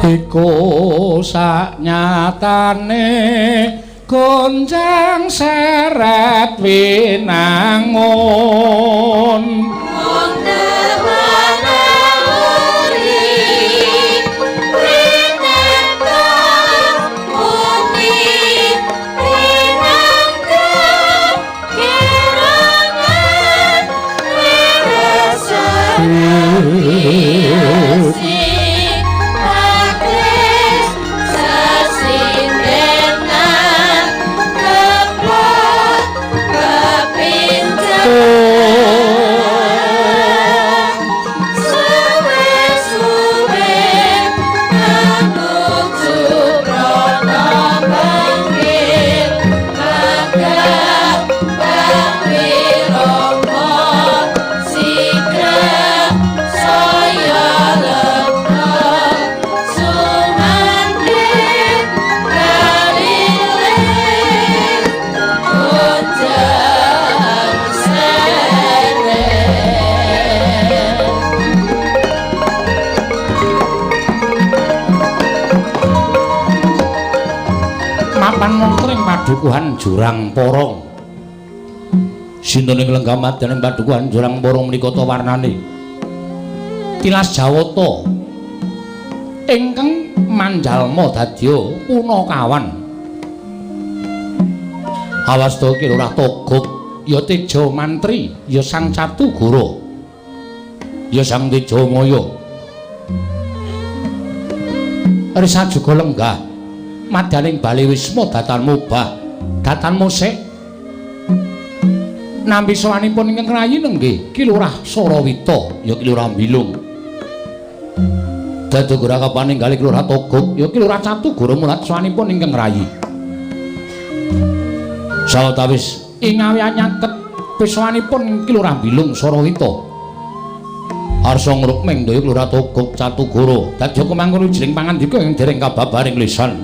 Iku saknyatane gonjang seret winangun. Padukuhan Jurang Porong. Sinten ing lenggah madyaning padukuhan Jurang Porong menika ta warnane tilas Jawata ingkang manjalma dadya punakawan. Awasta Ki Lurah Togog ya Teja Mantri ya Sang Catugara ya Sang Tejamaya. Risa juga lenggah madyaning bale wisma datan mubah datan musik nampi sowanipun ingkang rayi nenggih Ki Lurah Sarawita ya Ki Lurah Bilung. Dadugura kapaninggal Ki Lurah Togog ya Ki Lurah Catugara mulat sowanipun ingkang rayi. Sawetawis ing awi anyaket pisowanipun Ki Lurah Bilung Sarawita arsa ngrukming daya Ki Lurah Togog Catugara dadya kemangkon wijining pangandika ing dereng kababaring lisan.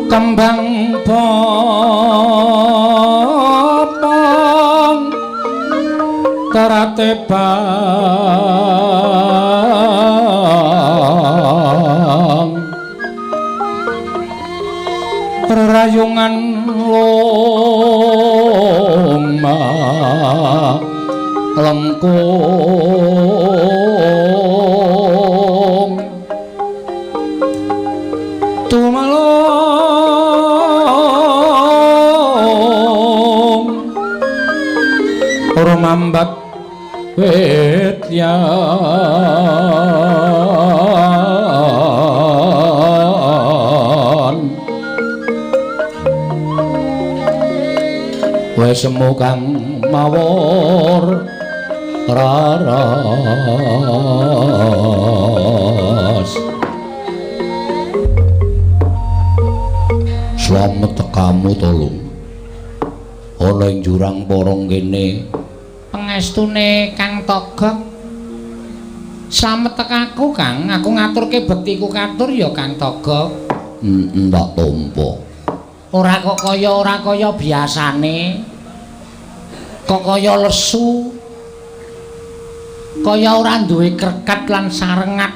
Kembang bopong terate Rayungan loma lengkung tumalung rumambat wit yan wis semu kang mawur raras. Slamet tekamu to, Lung. Ana ing jurang porong kene. Pangestune Kang Togok. Slamet tekaku, Kang. Aku ngaturke bektiku katur ya Kang Togok. Tak tampa. Ora kok kaya ora kaya biasane. Kok kaya lesu. Kaya ora duwe krekat lan sarengat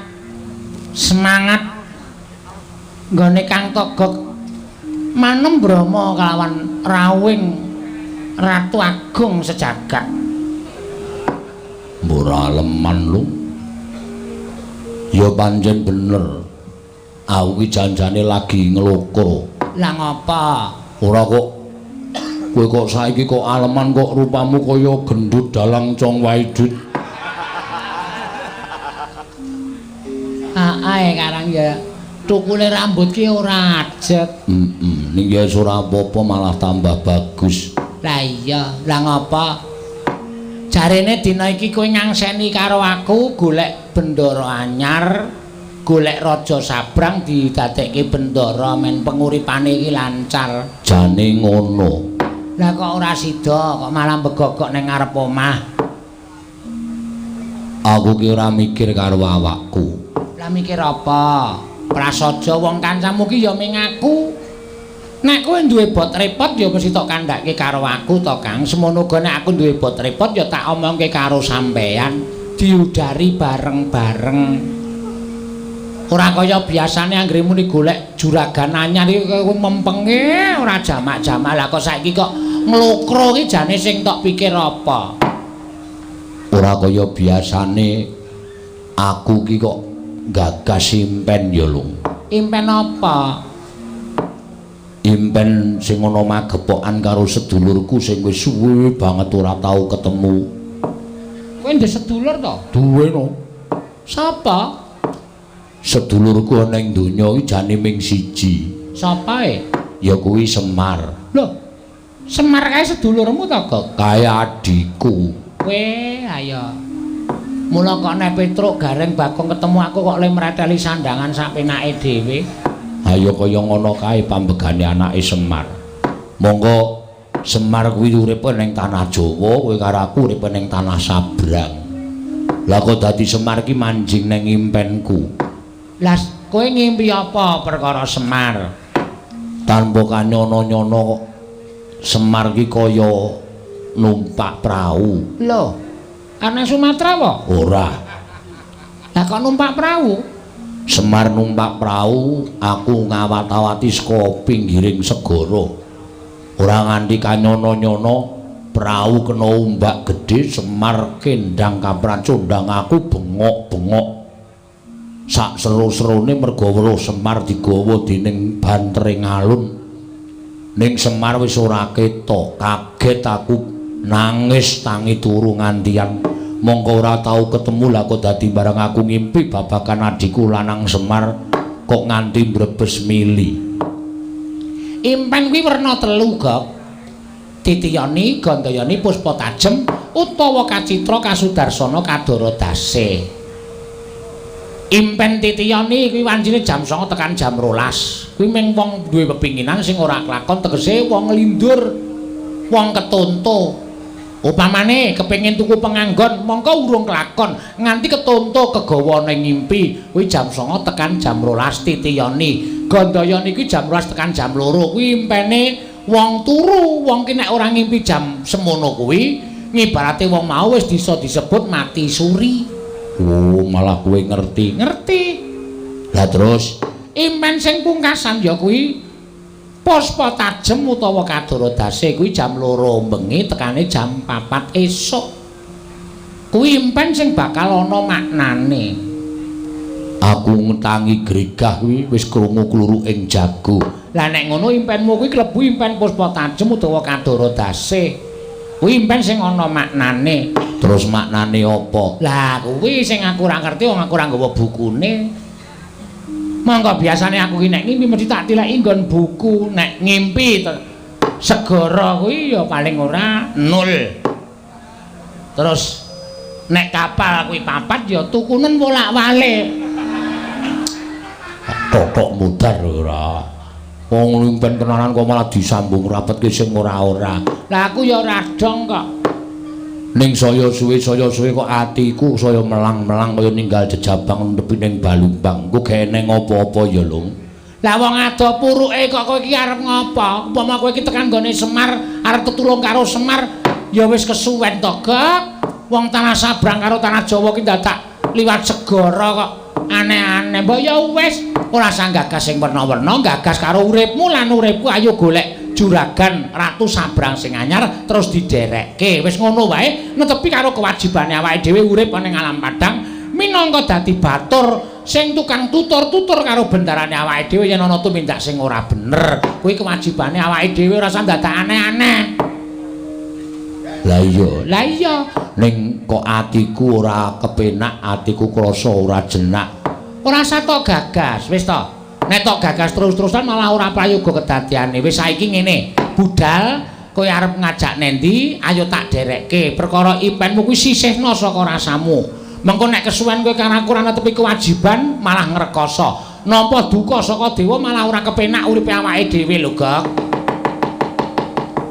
semangat nggone Kang Togok manem brama kelawan rawuhing Ratu Agung sejagat. Ora leman lu. Ya pancen bener. Aku ki janjane lagi nglokro. Lah ngapa? Ora kok kowe kok saiki kok aleman kok rupamu kaya gendut dalang Cong Waidut. Ae karang ya tukule rambut ki ora ajet. Heeh, ning ya ora apa-apa malah tambah bagus. Lah iya, lah ngapa? Jarene dina iki kowe ngangseni karo aku golek bendara anyar, golek raja sabrang didadekke bendara men penguripane iki lancar. Jane ngono. Lah kok ora sida, kok malah begogok ning ngarep omah. Aku ki ora mikir karo awakku. Lah mikir apa? Prasaja wong kancamu ki ya ming aku. Nek kowe duwe bot repot ya mesti tok kandhake karo aku to, Kang. Semono uga nek aku duwe bot repot ya tak omongke karo sampean, diudari bareng-bareng. Ora kaya biasane anggere muni golek juragan anyar iki kowe mempenge ora jamak-jamak. Lah kok saiki kok nglokro ki jane sing tok pikir apa? Ora kaya biasane aku ki kok gagas impen ya, Lung. Impen apa? Impen sing ana magepokan karo sedulurku sing wis suwe banget ora tau ketemu. Kowe ndek sedulur to? Duwe no. Sapa? Sedulurku ana ing donya iki jane ming siji. Sapa e? Ya kuwi Semar. Lho, Semar kae sedulurmu to, Gok? Kae adhiku. Kowe ayo. Mula kok nek Petruk Gareng Bagong ketemu aku kok le mreteli sandangan sak penake dhewe. Ayo kaya ngono kae pambegane anake Semar. Monggo Semar kuwi uripe ning tanah Jawa, kowe karo aku uripe ning tanah Sabrang. Lah kok dadi Semar ki manjing ning impenku. Lah kowe ngimpi apa perkara Semar? Tanpa kanyono-nyono kok Semar ki kaya numpak prau. Lho, ana Sumatera apa? Ora. Lah kok numpak prau? Semar numpak prau, aku ngawat-awati saka pinggiring segara. Ora nganti kanyono-nyono, prau kena ombak gedhe, Semar kendang kapracondang aku bengok-bengok. Sak seru-serune merga weruh Semar digawa dening bantering alun. Ning Semar wis ora ketok, kaget aku nangis tangi turu ngantian. Mongko ora tau ketemu lah kok dadi bareng aku ngimpi babagan adhiku lanang Semar kok nganti mbrebes mili. Impen kuwi werna telu, Gok. Titiyani, Gandayani, Puspa Tajem utawa Kacitra Kasudarsana Kadara Dase. Impen titiyani kuwi wancine jam 09.00 tekan jam 12. Kuwi mung wong duwe pepinginan sing ora klakon, tegese wong nglindur, wong ketonto. Upamane kepengin tuku penganggon, mongko urung klakon nganti ketonto kegawa ning ngimpi. Kuwi jam 09.00 tekan jam 12 titiyani. Gandayani kuwi jam 12 tekan jam 2. Kuwi impene wong turu. Wong ki nek ora ngimpi jam semono kuwi ngibarate wong mau wis bisa disebut mati suri. Oh, malah kowe ngerti. Ngerti. Lah terus impen sing pungkasan ya kuwi Puspa tajem utawa kadara dase kuwi jam 2 bengi tekane jam 4 esuk. Kuwi impen sing bakal ana maknane. Aku ngetangi gregah kuwi wis krungu kluruk ing jago. Lah nek ngono impenmu kuwi klebu impen puspa tajem utawa kadara dase. Kuwi impen sing ana maknane. Terus maknane apa? Lah kuwi sing aku ora ngerti wong aku ora nggawa bukune. Monggo biasane aku ki nek ngimpi mesti tak tileki nggon buku. Nek ngimpi segara kuwi ya paling ora 0. Terus nek kapal kuwi 4 ya tukunen wolak-walik. Totok mudar ora. Wong impen tenanan kok malah disambung rapetke sing ora-ora. Lah aku ya ora dong kok. Ning saya suwe kok atiku saya melang-melang kaya ninggal jejabang nepi ning balumbang. Ku geneng apa-apa ya, Lung. Lah wong ado puruke kok kowe iki arep ngopo? Upama kowe iki tekan nggone Semar, arep tetulung karo Semar, ya wis kesuwen to, Gok. Wong tanah Sabrang karo tanah Jawa ki dadak liwat segara kok aneh-aneh. Mbok ya wis ora usah gagas sing werna-werna, gagas karo uripmu lan uripku ayo golek juragan Ratu Sabrang sing anyar terus diderekke. Wis ngono wae netepi karo kewajibane awake dhewe urip ning alam padang minangka dadi batur sing tukang tutur-tutur karo bendarane awake dhewe yen ana tumindak sing ora bener. Kuwi kewajibane awake dhewe ora usah dadak aneh-aneh. Lah iya, lah iya. Ning kok atiku ora kepenak, atiku krasa ora jenak. Ora usah tok gagas, wis to. Nek tok gagas terus-terusan malah ora prayoga kedadiane. Wis saiki ngene, budal kowe arep ngajak nendi, ayo tak derekke. Perkara impenmu kuwi sisihna saka rasamu. Mengko nek kesuwen kowe karo aku ora netepi kewajiban malah ngrekoso. Nampa duka saka dewa malah ora kepenak uripe awake dhewe lho, Gok.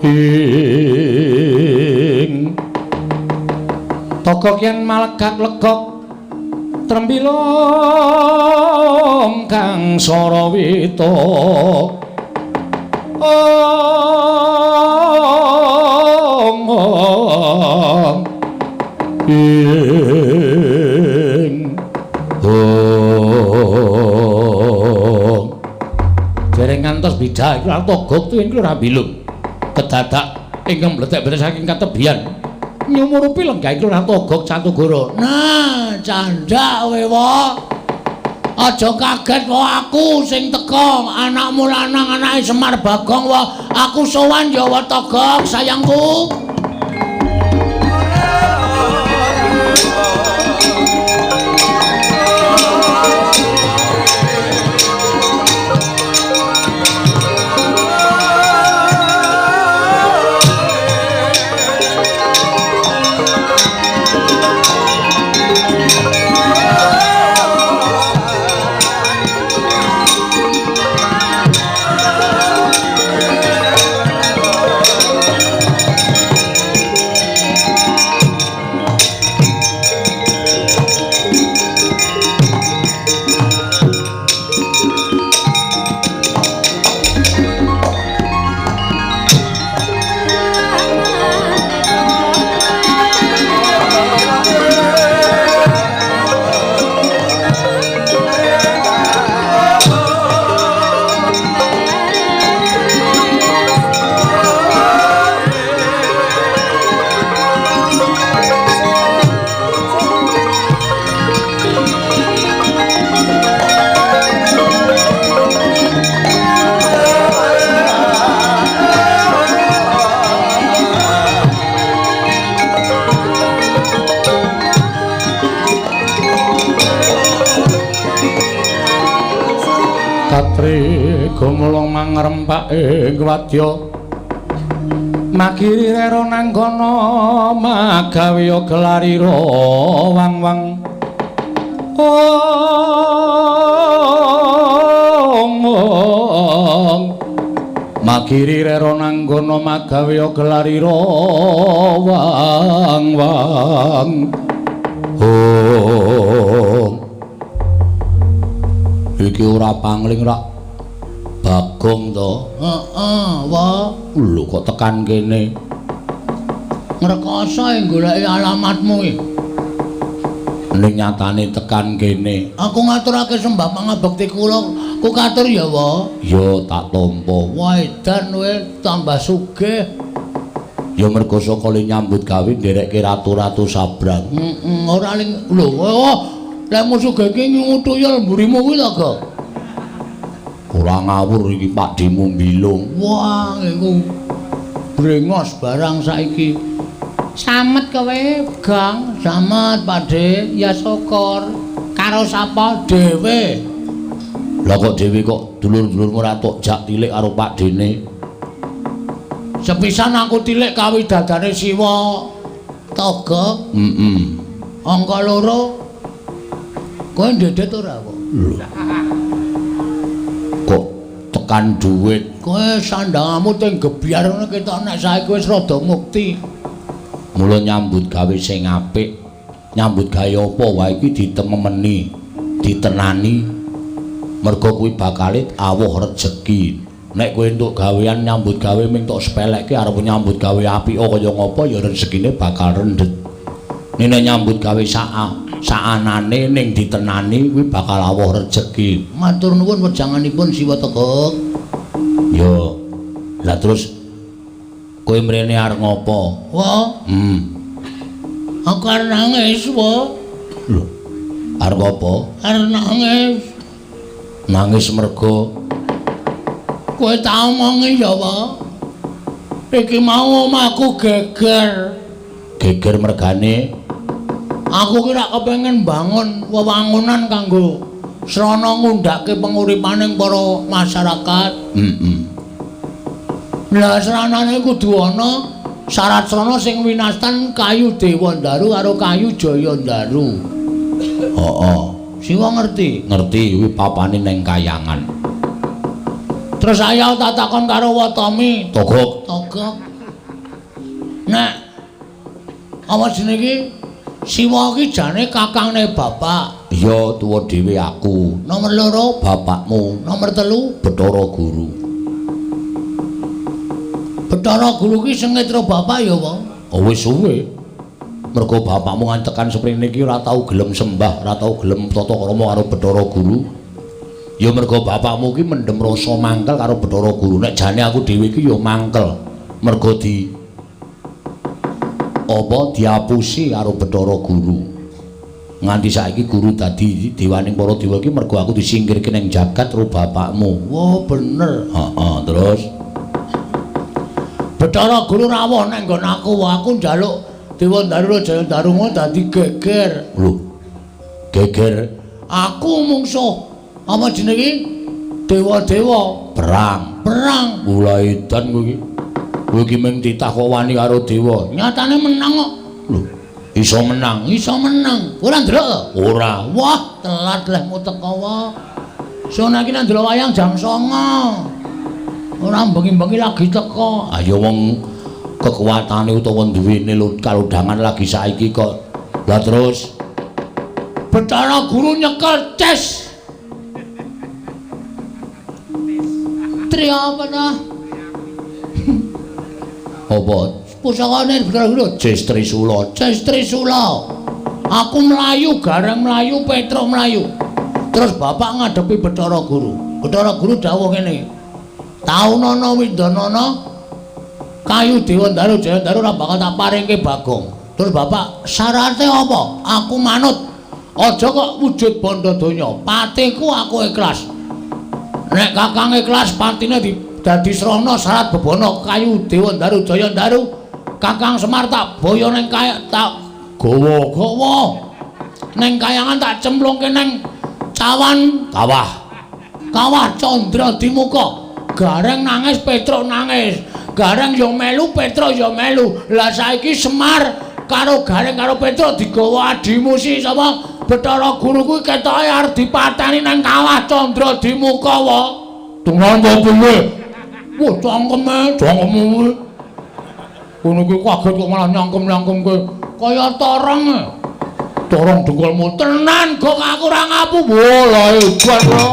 Ing togok yen malegak legok trembilung kang sarawita ong ing ong dereng ngantos bidah iku togok tuwin ora bilung kedadak ingkang mlethek-mlethek saking katebian nyumurupi lenggah iki ora togok Catugara. Nah, candhak kowe wae. Aja kaget wae aku sing teka, anakmu lanang anake Semar Bagong wae. Aku sowan ya wae Togok sayangku. Katri gumulung mangrempak ing wadya magiri rera nanggana magawe gelarira wang-wang ong magiri rera nanggana magawe gelarira wang-wang ong. Iki ora pangling rak Bagong to? Heeh, wa. Lho kok tekan kene? Ngrekoso goleki alamatmu iki. Ning nyatane tekan kene. Aku ngaturake sembah pangabekti kula Ku katur ya, Wa? Ya tak tampa. Wah, edan kowe tambah sugih. Ya mergo saka le nyambut gawe nderekke ratu-ratu sabrang. Heeh, ora ling lho, oh, lek sugih iki nyungu tuyul mburimu kuwi to, Gok? Ora ngawur iki Pakdhemu mbilung. Wah, iku brengos barang saiki. Slamet kowe, Gang. Slamet, Pakdhe. Ya syukur. Karo sapa? Dhewe. Lah kok dhewe kok dulur-dulurmu ora tok jak tilik karo Pakdhene? Sepisan aku tilik kawidadane Siwa Togok. Heeh. Angka 2. Kowe ndedet ora kok? Lho. Kok tekan duit? Kowe sandangamu teng gebyar ngono ketok nek saiki wis rada mukti. Mula nyambut gawe sing apik. Nyambut gawe apa wae iki ditememeni, ditenani. Mergo kuwi bakale awuh rejeki. Nek kowe entuk gawean nyambut gawe ming tok sepelekke arep nyambut gawe apik kaya ngapa ya rezekine bakal rendhet. Nek nyambut gawe saanane ning ditenani kuwi bakal awuh rejeki. Matur nuwun wejanganipun Siwa Togok. Ya. Lah terus kowe mrene arep ngopo? Wah. Aku arep nangis, Wa. Lho. Arep apa? Arep nangis. Nangis mergo kowe tak omongi ya, Wa. Iki mau omahku geger. Geger mergane aku ki rak kepengin bangun wewangunan kanggo srana ngundhake penguripaning para masyarakat. Heeh. Lah sranane kudu ana syarat srana sing winastan kayu Dewandaru karo kayu Jayandaru. Heeh. Siwa ngerti? Ngerti kuwi papane ning kayangan. Terus ayo tak takon karo Watomi. Togok. Togok. Nek apa jenenge iki? Siwa iki jane kakangne bapak. Iya, tuwa dhewe aku. Nomor 2 bapakmu. Nomor 3 Bathara Guru. Bathara Guru ki sengit karo bapak ya, Wa? Oh, wis suwe. Mergo bapakmu ngantekan seprene iki ora tau gelem sembah, ora tau gelem tata krama karo Bathara Guru. Ya mergo bapakmu ki mendem rasa mangkel karo Bathara Guru. Nek jane aku dhewe iki ya mangkel. Mergo di apa diapusi karo Bathara Guru. Nganti saiki guru dadi dewaning para dewa iki mergo aku disingkirke ning jagat karo bapakmu. Wah, bener. Heeh, terus Bathara Guru rawuh nang nggon aku, aku njaluk Dewandaru Jayandaru ngono dadi geger. Lho. Geger. Aku mungsuh apa jenenge iki? Dewa-dewa perang. Perang. Mulai edan kowe iki. Kowe iki mung titah kok wani karo dewa. Nyatane menang kok. Lho, iso menang. Iso menang. Ora ndelok? Ora. Wah, telat lehmu teko wae. Sono iki nang ndelok wayang jam 09.00. Ora bengi-bengi lagi teko. Ayo wong kekuatane utawa duwene kalodhangan lagi saiki kok. Lah terus Bathara Guru nyekel ces. Tri apa ta? Apa? Pusakane Bathara Guru Ces Trisula. Ces Trisula. Aku mlayu, Gareng mlayu, Petruk mlayu. Terus bapak ngadepi Bathara Guru. Bathara Guru dawuh ngene. Taunana windanana kayu Dewandaru Jayandaru ora bakal tak paringke Bagong. Terus bapak syarate apa? Aku manut. Aja kok wujud bondo donya. Patiku aku ikhlas. Nek kakang ikhlas patine dadi srana syarat bebana kayu Dewandaru Jayandaru. Kakang Semar tak boyo ning kaya tak gawa-gawa. Ning kayangan tak cemplungke ning cawan kawah. Kawah Candra Dimuka. Gareng nangis, Petruk nangis. Gareng ya melu, Petruk ya melu. Lah saiki Semar karo Gareng karo Petruk digawa adimu si sapa? Bathara Guru kuwi ketoke arep dipateni nang kawah Candra Dimuka wae. Tenan apa piye? Wah, cangkeme, cangkeme kuwi. Ngono kuwi kaget kok malah nyangkem-nyangkemke kaya torong. Torong dengkulmu tenan kok aku ora ngapu. Wah, lah hebat kok.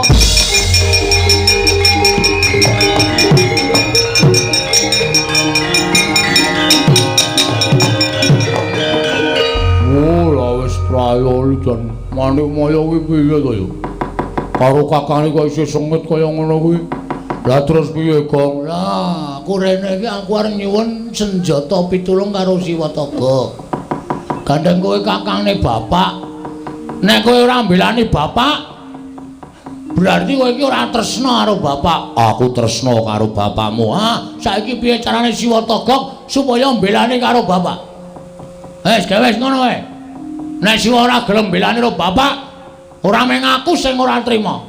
Ayo jan manik maya kuwi piye to ya? Karo kakange kok isih sengit kaya ngono kuwi. Lah terus piye, Gong? Lah, aku rene iki aku arep nyuwun senjata pitulung karo Siwa Togok. Gandeng kowe kakangne bapak. Nek kowe ora mbelani bapak, berarti kowe iki ora tresna karo bapak. Aku tresna karo bapakmu. Ah, saiki piye carane Siwa Togok supaya mbelani karo bapak? Wis, gawe wis ngono wae. Nek Siwa ora gelem mbelani karo bapak, ora mung aku sing ora trima.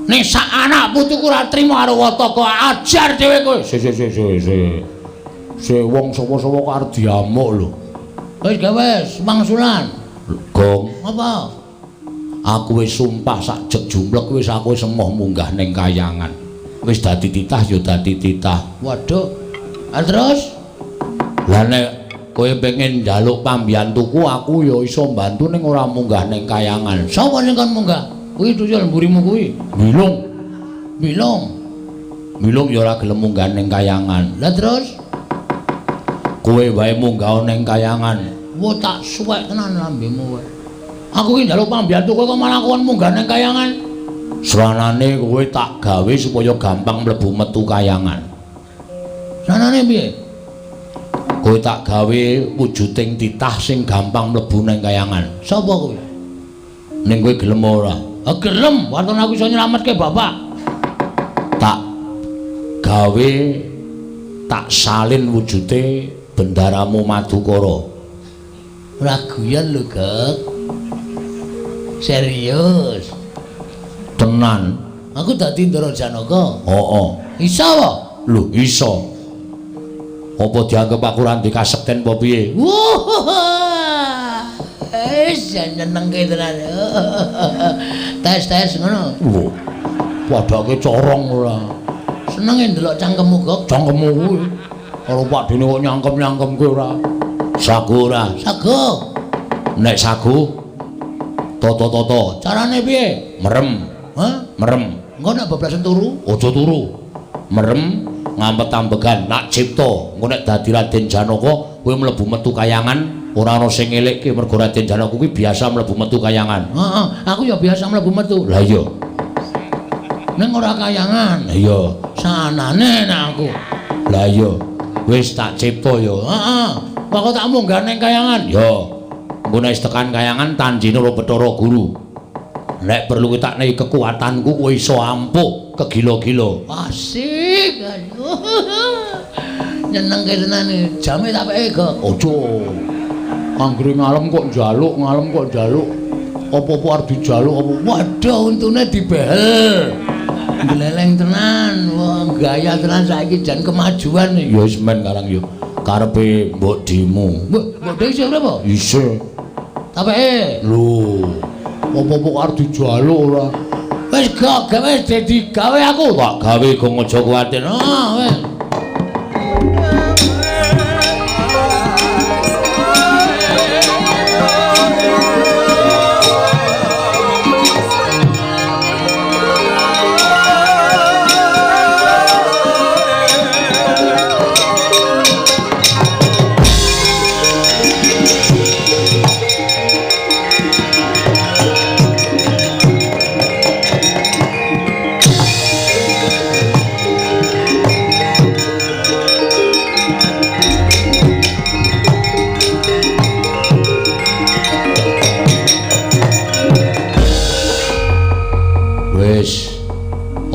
Ning sak anak putuku ora trima karo Wataka, ajar dhewe kowe. Si si si si si. Si wong sapa-sapa kok arep diamuk lho. Wis gawe wis, mangsulan. Gong, apa? Aku wis sumpah sak jek jumlek wis aku wis emoh munggah ning kayangan. Wis dadi titah ya dadi titah. Waduh. Ah terus? Lah nek kowe pengen njaluk pambiyantuku aku ya iso mbantu ning ora munggah ning kayangan. Sapa sing kon munggah? Kuwi tuyul mburimu kuwi. Bilung. Bilung. Bilung ya ora gelem munggah ning kayangan. Lah terus? Kowe wae munggah ning kayangan. Wah tak suwek tenan lambemu kowe. Aku ki njaluk pambiyantu kowe kok malah kon munggah ning kayangan. Sranane kowe tak gawe supaya gampang mlebu metu kayangan. Sranane piye? Kowe tak gawe wujuding titah sing gampang mlebu ning kayangan. Sapa kowe? Ning kowe gelem ora? Ah gelem, waton aku iso nyelametke bapak. Tak gawe tak salin wujude bendaramu Madukara. Ora guyon lho, Gek. Serius. Tenan. Aku dadi Ndara Janaka. Heeh. Iso apa? Lho, iso. Apa dianggep aku ora ndek kasekten apa piye? Wah. Wis nyenengke tenan. Tes-tes ngono. Lho. Padake corong ora. Senenge ndelok cangkemmu, Gok. Cangkemmu kuwi. Karo Pak Dene kok nyangkem-nyangkemke ora. Sagu ora? Sagu. Nek sagu toto-toto. Carane piye? Merem. Hah? Merem. Engko nek bablasen turu? Aja turu. Merem ngampet ambegan nak cipta. Engko nek dadi Raden Janaka kowe mlebu metu kayangan ora ana sing ngelekke mergo Raden Janaka kuwi biasa mlebu metu kayangan. Heeh, aku ya biasa mlebu metu. Lah iya. Ning ora kayangan. Iya. Sanane nek aku. Lah iya. Wis tak cipta ya. Heeh. Kok tak munggah ning kayangan? Ya. Engko nek tekan kayangan tanjine ora Bathara Guru. Nek perlu tak nehi kekuatanku kowe iso ampuh kegila-gila. Asik. Nyenengke tenan iki. Jame tak peke, Gok. Aja. Anggere ngalem kok njaluk, ngalem kok njaluk. Apa-apa arep dijaluk apa? Waduh, untune dibehel. Gleleng tenan. Wah, gaya tenan saiki jan kemajuan iki. Ya wis men karang yo. Karepe mbok dimu. Mbok, mbok de isih ora apa? Isih. Tak peke. Lho. Apa-apa arep dijaluk ora? Wis gak gawe dadi gawe aku. Tak gawe gong aja kuwatir. Ah, wis.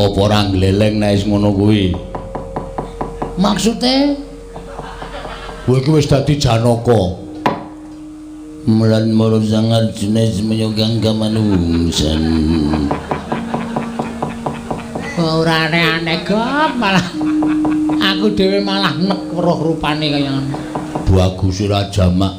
Apa ora gleleng nek wis ngono kuwi? Maksude kowe iki wis dadi Janaka. Mulan moro sangar jenis menyugang kamanungsan. Ora aneh-aneh kok malah aku dhewe malah nek weruh rupane kaya ngono. Bagus ora jamak.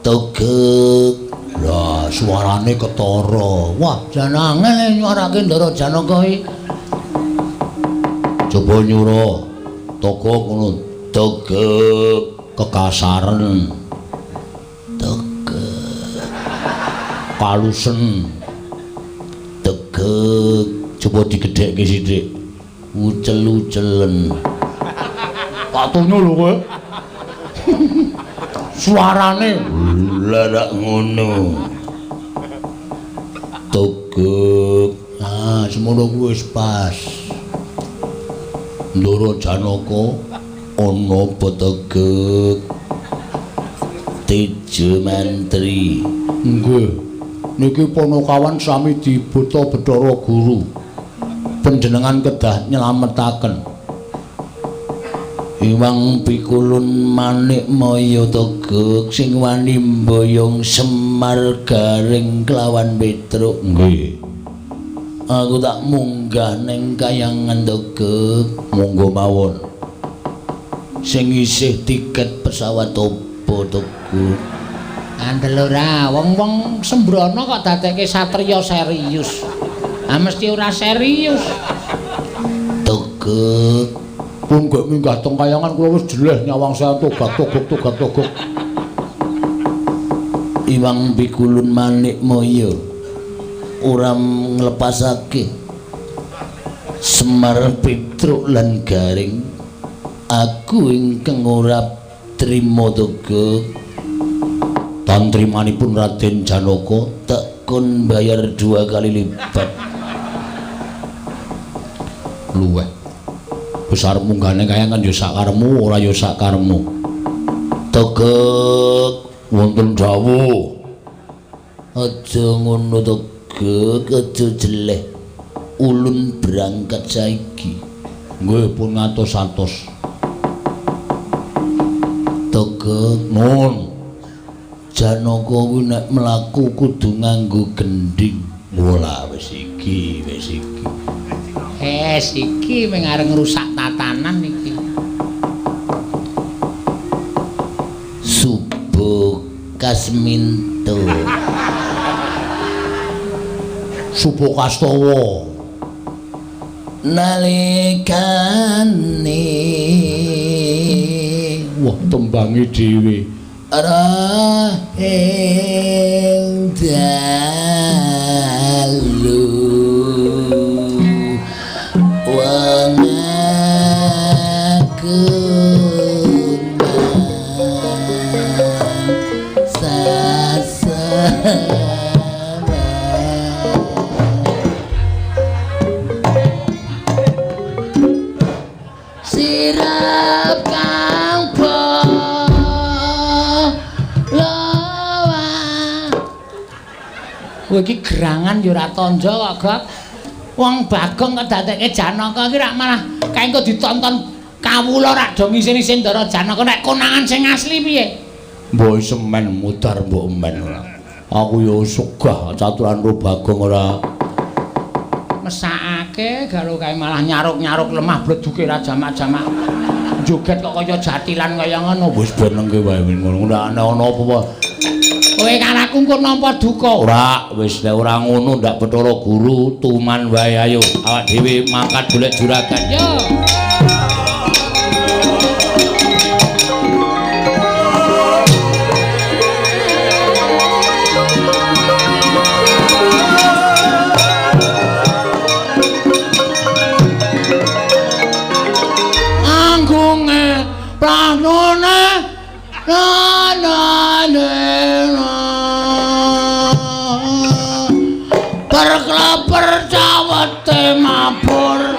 Togek. Lah suarane ketara. Wah, jan angel nyuarake Ndara Janaka iki. Coba nyura. Togok ngono. Togek kekasaren. Togek. Kalusen. Togek. Coba digedhekke sithik. Ucel-ucelen. Patunyo lho kowe. Suarane larak ngono. Togok. Ah, semono kuwi wis pas. Ndara Janaka ana apa Togok? Tejo Mantri. Nggih. Niki Panakawan sami dibuta Bathara Guru. Panjenengan kedah nyelametaken. Iwang pikulun manik maya Togok sing wani mboyong Semar Garing kelawan Petruk. Nggih. Aku tak munggah ning kayangan Togok. Monggo mawon. Sing isih tiket pesawat opo Togok? Andel ora, wong-wong sembrono kok dadekke satriya serius. Ah mesti ora serius. Togok. Pun gek minggah teng kayangan kula wis jeleh nyawang saya togak togok togak togok. Iwang pikulun manik maya ora nglepasake Semar Petruk lan Garing. Aku ingkang ora trima Togok. Tantrimanipun Raden Janaka tak kon bayar 2 kali lipat. Luweh. Besar munggahne kayangan ya sakaremu ora ya sakaremu. Togok wonten dawuh. Aja ngono Togok, aja jeleh. Ulun berangkat saiki. Nggih pun ngatos-atos. Togok nun. Janaka kuwi nek mlaku kudu nganggo gendhing. Wala wis iki, wis iki. Wes iki mung arep ngrusak tatanan iki. Subo Kasminto. Subo Kastawa. Nalikane wah tembange dhewe. Rahing dalu wong aku sirap kang bolawa. Kowe iki gerangan ya ora tandha kok, Gok. Wong Bagong kok dadekke Janaka iki rak malah kae engko ditonton kawula rak do ngisin-isin Ndara Janaka nek konangan sing asli piye? Mbok semen mudar mbok men ora. Aku ya sugah caturan ro Bagong ora. Mesakake garo kae malah nyaruk-nyaruk lemah bleduke ra jamak-jamak. Joget kok kaya jatilan kaya ngono. Wis benengke wae ngono. Ora ana apa-apa. Kowe karo aku engko nampa duka. Ora, wis nek ora ngono ndak Bathara Guru tuman wae ayo. Awak dhewe mangkat golek juragan. Yo. Anggunge planone na na na berkleper cawete mabur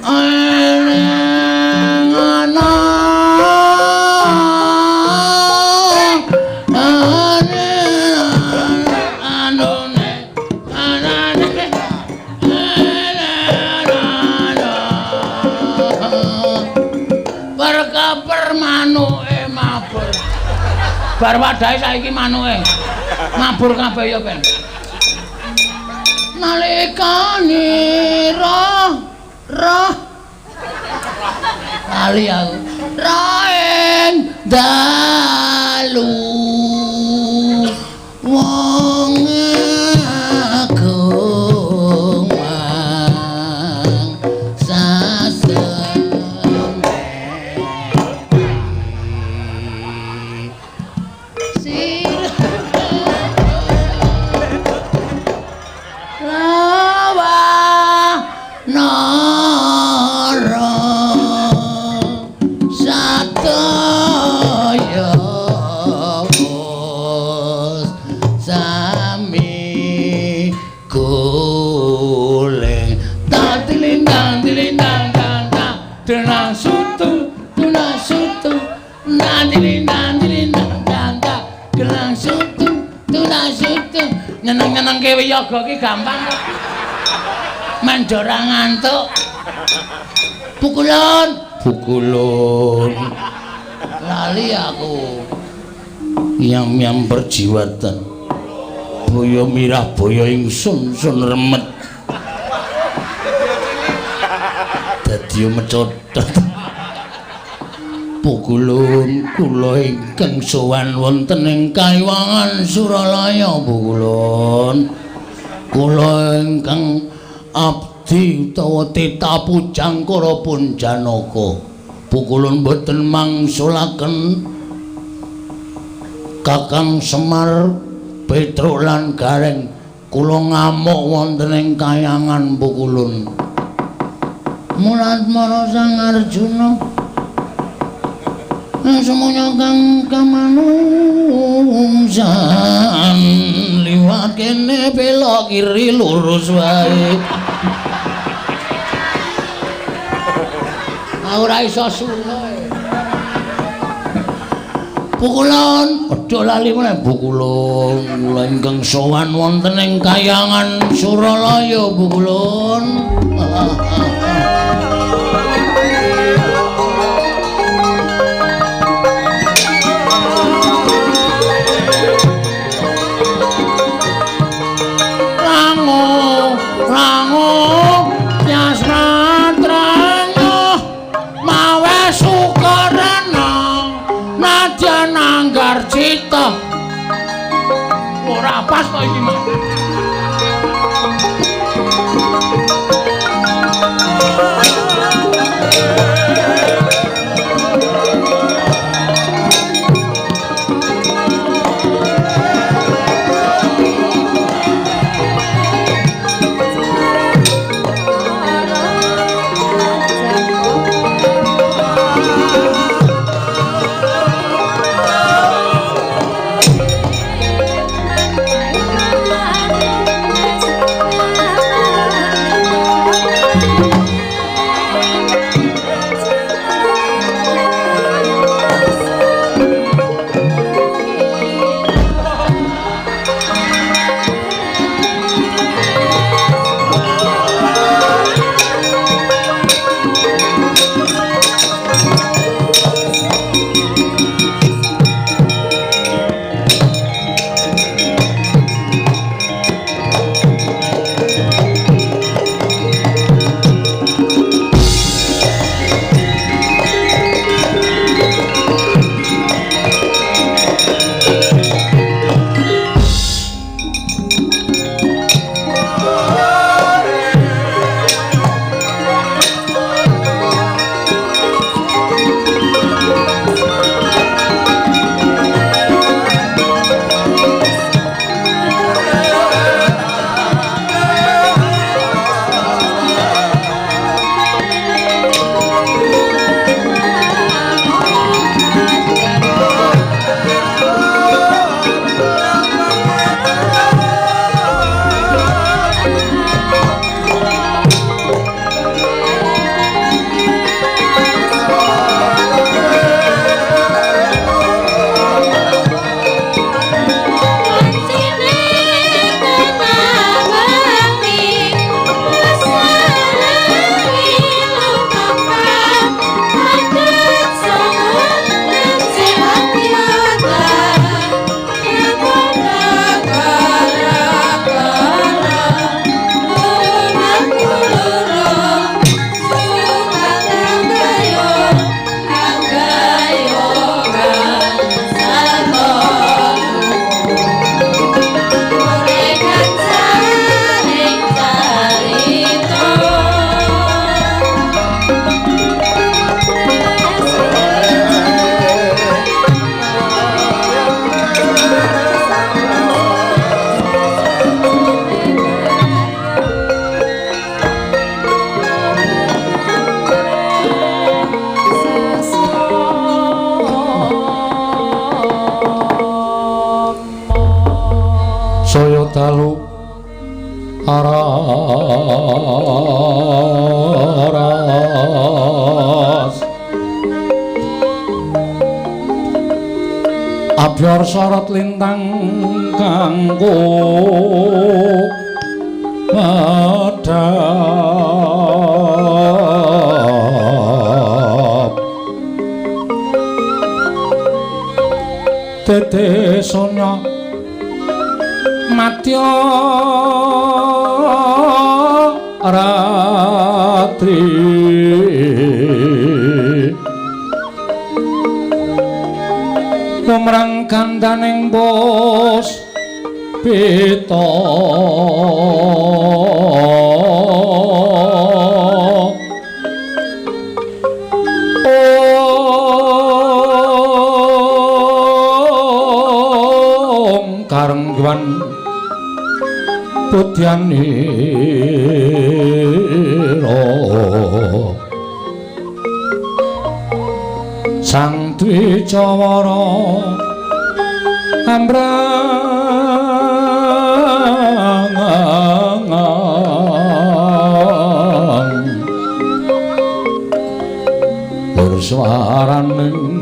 eneng ana anone anane berkaper manuke mabur. Bar wadahe saiki manuke mabur kabeh ya ben. Nalikane roh roh lali aku raeng dalu wong agung nara sataya wus Tantilintang tilintang tanta gelang sutu tulang sutu. Nyeneng-nyenengke wiyaga ki gampang kok. Mandora ngantuk. Pukulun, pukulun. Lali aku. Yam-yam perjiwatan. Boyo mirah boyo ingsun sun remet. Dadi mecotot. Pukulun kula ingkang sowan wonten ing Kaiwangan Suralaya pukulun. Kula ingkang abdi utawa tita pujangkara pun Janaka. Pukulun boten mangsulaken Kakang Semar Petruk lan Gareng. Kula ngamuk wonten ing kayangan pukulun. Mulat mara Sang Arjuna semuanya kang kamanungsan liwat kene belok kiri lurus wae. Ora iso sulo. Pukulun, aja lali meneh pukulun. Kula ingkang sowan wonten ing kayangan Suralaya pukulun. Rango, rango, yasratranyo, mawe sukarana, nadyan anggar cita. Ora pas kok iki, Mas. Saya dalu aras Abyor sorot lintang kanggo medhap tete sonya madya ratri lumrang gandaning bos pita Om karengwan putyanira Sang Dwijawara ambrang lir swaraning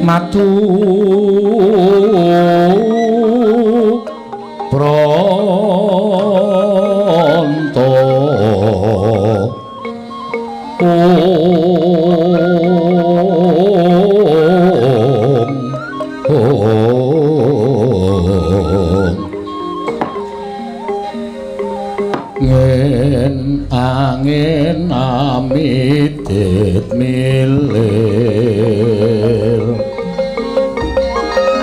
matu pronto Om angin amidit milir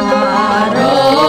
Arum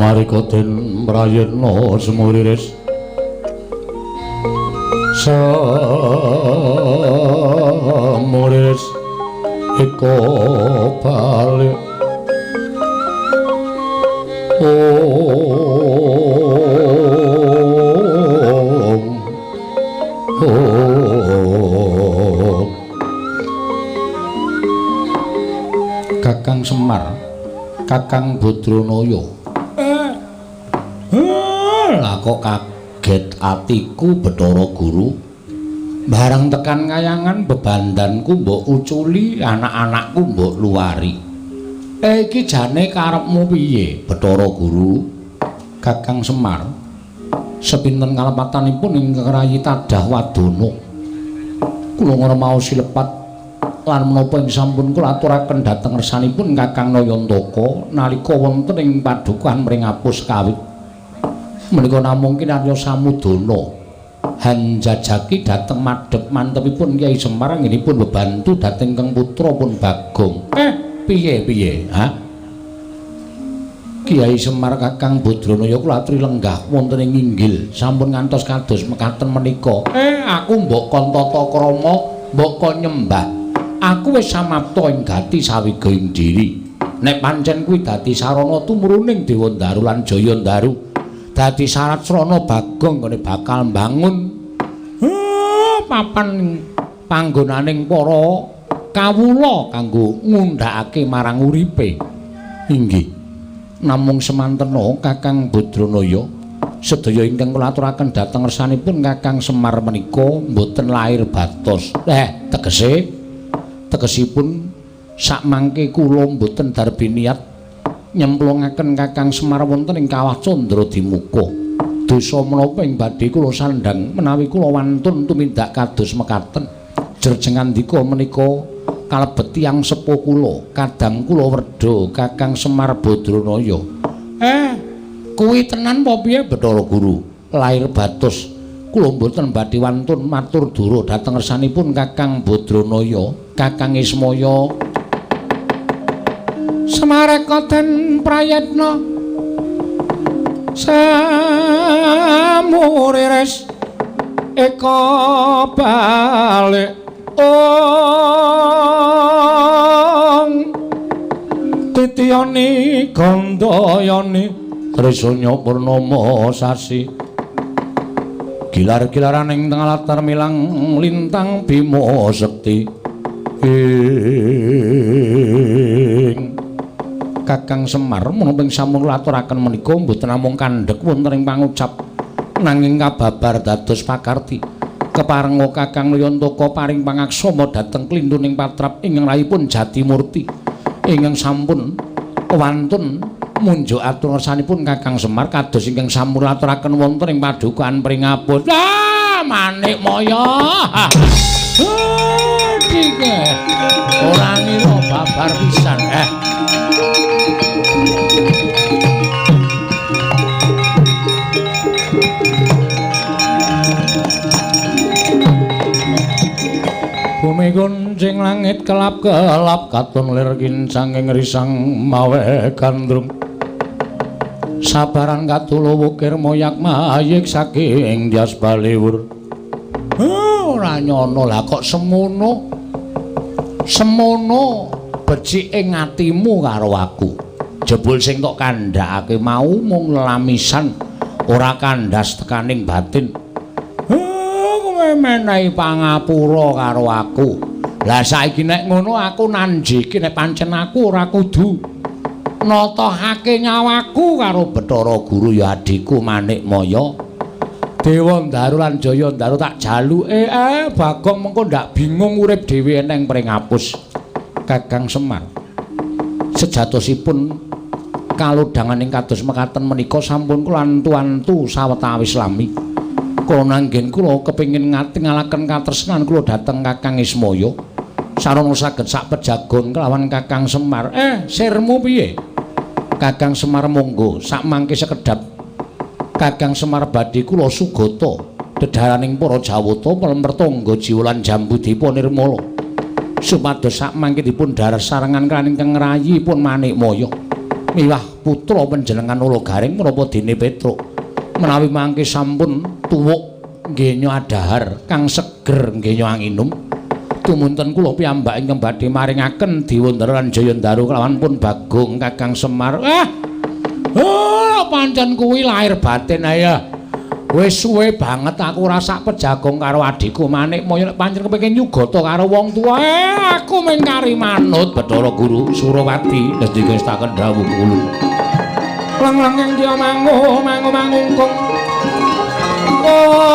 Sumarika den prayitna semuriris semuriris eka balik. Om Om. Kakang Semar, Kakang Badranaya. Lah kok kaget atiku Bathara Guru. Bareng tekan kayangan bebandanku mbok uculi, anak-anakku mbok luwari. Iki jane karepmu piye, Bathara Guru? Kakang Semar, sepinten kalepatanipun ingkang rayi tadah wadana. Kula ngremaosi lepat lan menapa ing sampun kula aturaken dhateng ngersanipun Kakang Nayantaka nalika wonten ing padukuhan Mringapus Kawit. Menika namung kinarya samudana hanjajaki dhateng madhep mantepipun Kyai Semar anggenipun bebantu dhateng ingkang putra pun Bagong. Piye piye, ha? Kyai Semar Kakang Badranaya kula aturi lenggah wonten ing inggil sampun ngantos kados mekaten menika. Aku mbok kon tata krama, mbok kon nyembah. Aku wis samapta ing gati sawiga ing diri. Nek pancen kuwi dadi sarana tumruning Dewa Ndaru lan Jaya Ndaru, dadi syarat srana Bagong nggone bakal mbangun papan panggonaning para kawula kanggo ngundhakake marang uripe. Inggih. Namung semantena Kakang Badranaya sedaya ingkang kula aturaken dhateng ngersanipun Kakang Semar menika mboten lair batos. Tegese tegesipun sakmangke kula mboten darbi niat nyemplungaken Kakang Semar wonten ing kawah Candra Dimuka. Dosa menapa ing badhe kula sandhang menawi kula wantun tumindak kados mekaten. Jerjengandika menika kalebet tiyang sepuh kula, kadang kula werda Kakang Semar Badranaya. Kuwi tenan apa piye Bathara Guru? Lair batos kula mboten badhe wantun matur dura dhateng ngersanipun Kakang Badranaya, Kakang Ismaya. Semareka den prayitna samuriris eka balik. Ong titiyani gandayani trisanya purnama sasi gilar-gilaraning tengah latar milang lintang bima sekti. Ing Kakang Semar menapa ing sampun kula aturaken menika mboten namung kandhek wonten ing pangucap nanging kababar dados pakarti. Keparenga Kakang Nayantaka paring pangaksama dhateng klintuning patrap ingkang rahipun Jatimurti ingkang sampun wantun munjuk atur ngersanipun Kakang Semar kados ingkang sampun aturaken wonten ing padukaan Pringapus. Ah, manik moyo. Dike. Ora ngira babar pisan. Bumi kuncing langit kelap-kelap katon lir kincang ing risang mawe gandrung. Sabaran katulo wukir moyak mayik saking Dyas Baliwur. Ora nyono lah kok semono. Semono becike atimu karo aku. Jebul sing tok kandhakake mau mung lelamisan ora kandhas tekaning batin. Kowe menehi pangapura karo aku. Lah saiki nek ngono aku nanjiki nek pancen aku ora kudu natohake nyawaku karo Bathara Guru ya adhiku Manikmaya. Dewa Ndaru lan Jaya Ndaru tak jaluke Bagong mengko ndak bingung urip dhewe eneng Pringapus. Kakang Semar sejatosipun kalodhangan ing kados mekaten menika sampun kula antu-antu sawetawis lami. Kula nanggen kula kepengin ngatingalaken katresnan kula dhateng Kakang Ismaya. Sarana saged sak pejagon kelawan Kakang Semar. Sirmu piye? Kakang Semar monggo sakmangke sekedhap. Kakang Semar badhe kula sugata dedharaning para Jawata pelemper tangga jiwa lan jambu dipa nirmala. Supados sakmangke dipun dhahar sarengan kaliyan ingkang ngrayipun Manikmaya. Miwah putra panjenengan Nala Gareng menapa dene Petruk menawi mangke sampun tuwuk nggenya adhahar kang seger nggenya anginum tumunten kula piyambak ingkang badhe maringaken Dewandara lan Jayandaru kelawan pun Bagong Kakang Semar. Oh, pancen kuwi lahir batin ayo. Wis suwe banget aku ora sak pejagong karo adhiku Manikmaya nek pancen kepengin nyugata karo wong tuwa. Aku mung kari manut Bathara Guru Surawati ngendika estaken dawuh kula. Lang-lang ing dia mangu mangu mangungkung. Ong.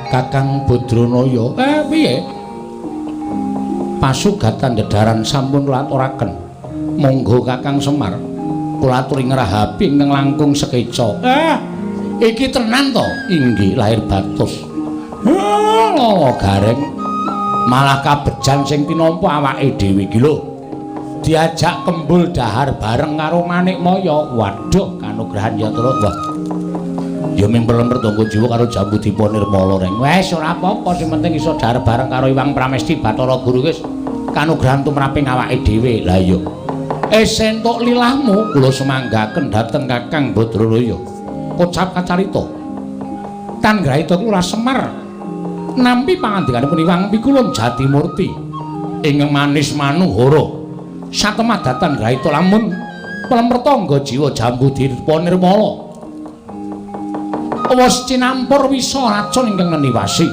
Kakang Badranaya, piye? Pasugatan dedharan sampun kula aturaken. Monggo Kakang Semar, kula aturi ngrahapi ingkang langkung sekeca. Iki tenan to? Inggih, lahir batus. Lala Gareng. Malah kabejan sing tinampa awake dhewe iki lho. Diajak kembul dahar bareng karo Manikmaya. Waduh, kanugrahan ya Truk. Wah. Ya mimper-lemper tangga jiwa karo Jambu Dipa Nirmala reng. Wes ora apa-apa, sing penting iso dahar bareng karo Iwang Pramesti Bathara Guru wis kanugrahan tumraping awake dhewe. Lah iya. Entuk lilahmu kula semanggaken dhateng Kakang Badranaya. Kocap kacarita. Tan grahita kula Semar nampi pangandikanipun Iwang Pikulun Jatimurti ingkang manis manuhara. Satemah datan grahita lamun pelemper tangga jiwa Jambu Dipa Nirmala. Wis cinampur wisa racun ingkang neniwasi.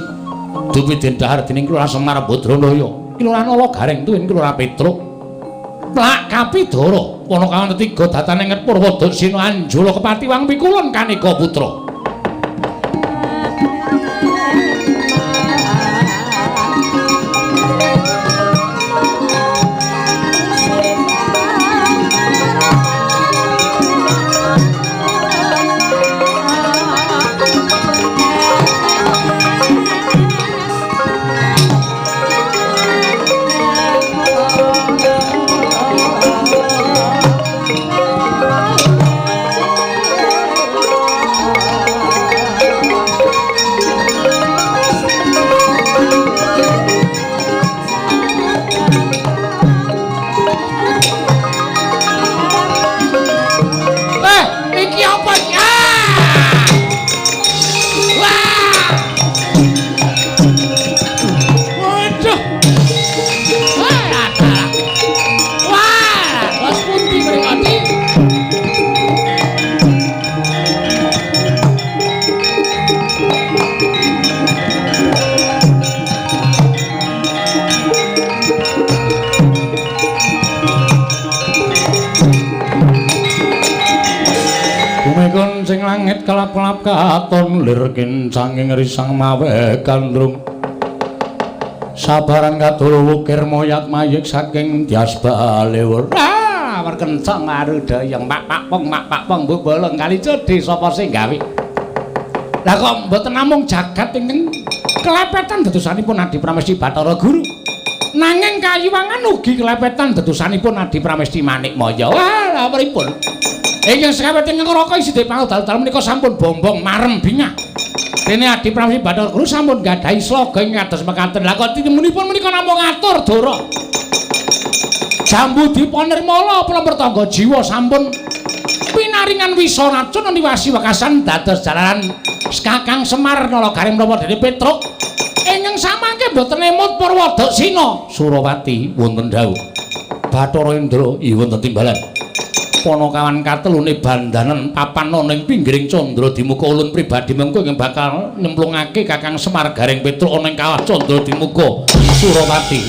Dupi den dahar dening Kelurahan Semar Badranaya, Kelurahan Nala Gareng tuwin Kelurahan Petruk. Plak kapidara Panakawan ketiga datane ing Purwodaksina Anjala kepati Wang Pikulun Kaneka Putra. Langit kelap-kelap katon lir kincanging risang mawe gandrung sabaran kadolo wukir moyat mayik saking Dyas Balewur. War kenceng arudayang pak pak pong mak pak pong mbok bolong kali cedhe sapa sing gawe. Lah kok mboten namung jagat ingkang kelepetan dedosanipun Adi Pramesti Bathara Guru, nanging kayuwangan ugi kelepetan dedosanipun Adi Pramesti Manikmaya. Wah, lha pripun? Ingkang sekawet ingkang Raka isih dipangudal-dal menika sampun bombong marem bingah. Dene Adi Pramesti Bathara Guru sampun gadhahi sloga ing kados mekaten. Lah kok tinemunipun menika namung ngatur dara. Jambu Dipa Nirmala pelemper tangga jiwa sampun pinaringan wisa racun niwasi wekasan dados jalaran Kakang Semar Nala Gareng menapa dene Petruk ingkang samangke mboten emut Purwodaksina. Surawati wonten dawuh. Bathara Indra wonten timbalan. Panakawan katelune bandanan papan ana ing pinggiring Candra Dimuka ulun pribadi mengko ingkang bakal nyemplungake Kakang Semar Gareng Petruk ana ing kawah Candra Dimuka Surawati.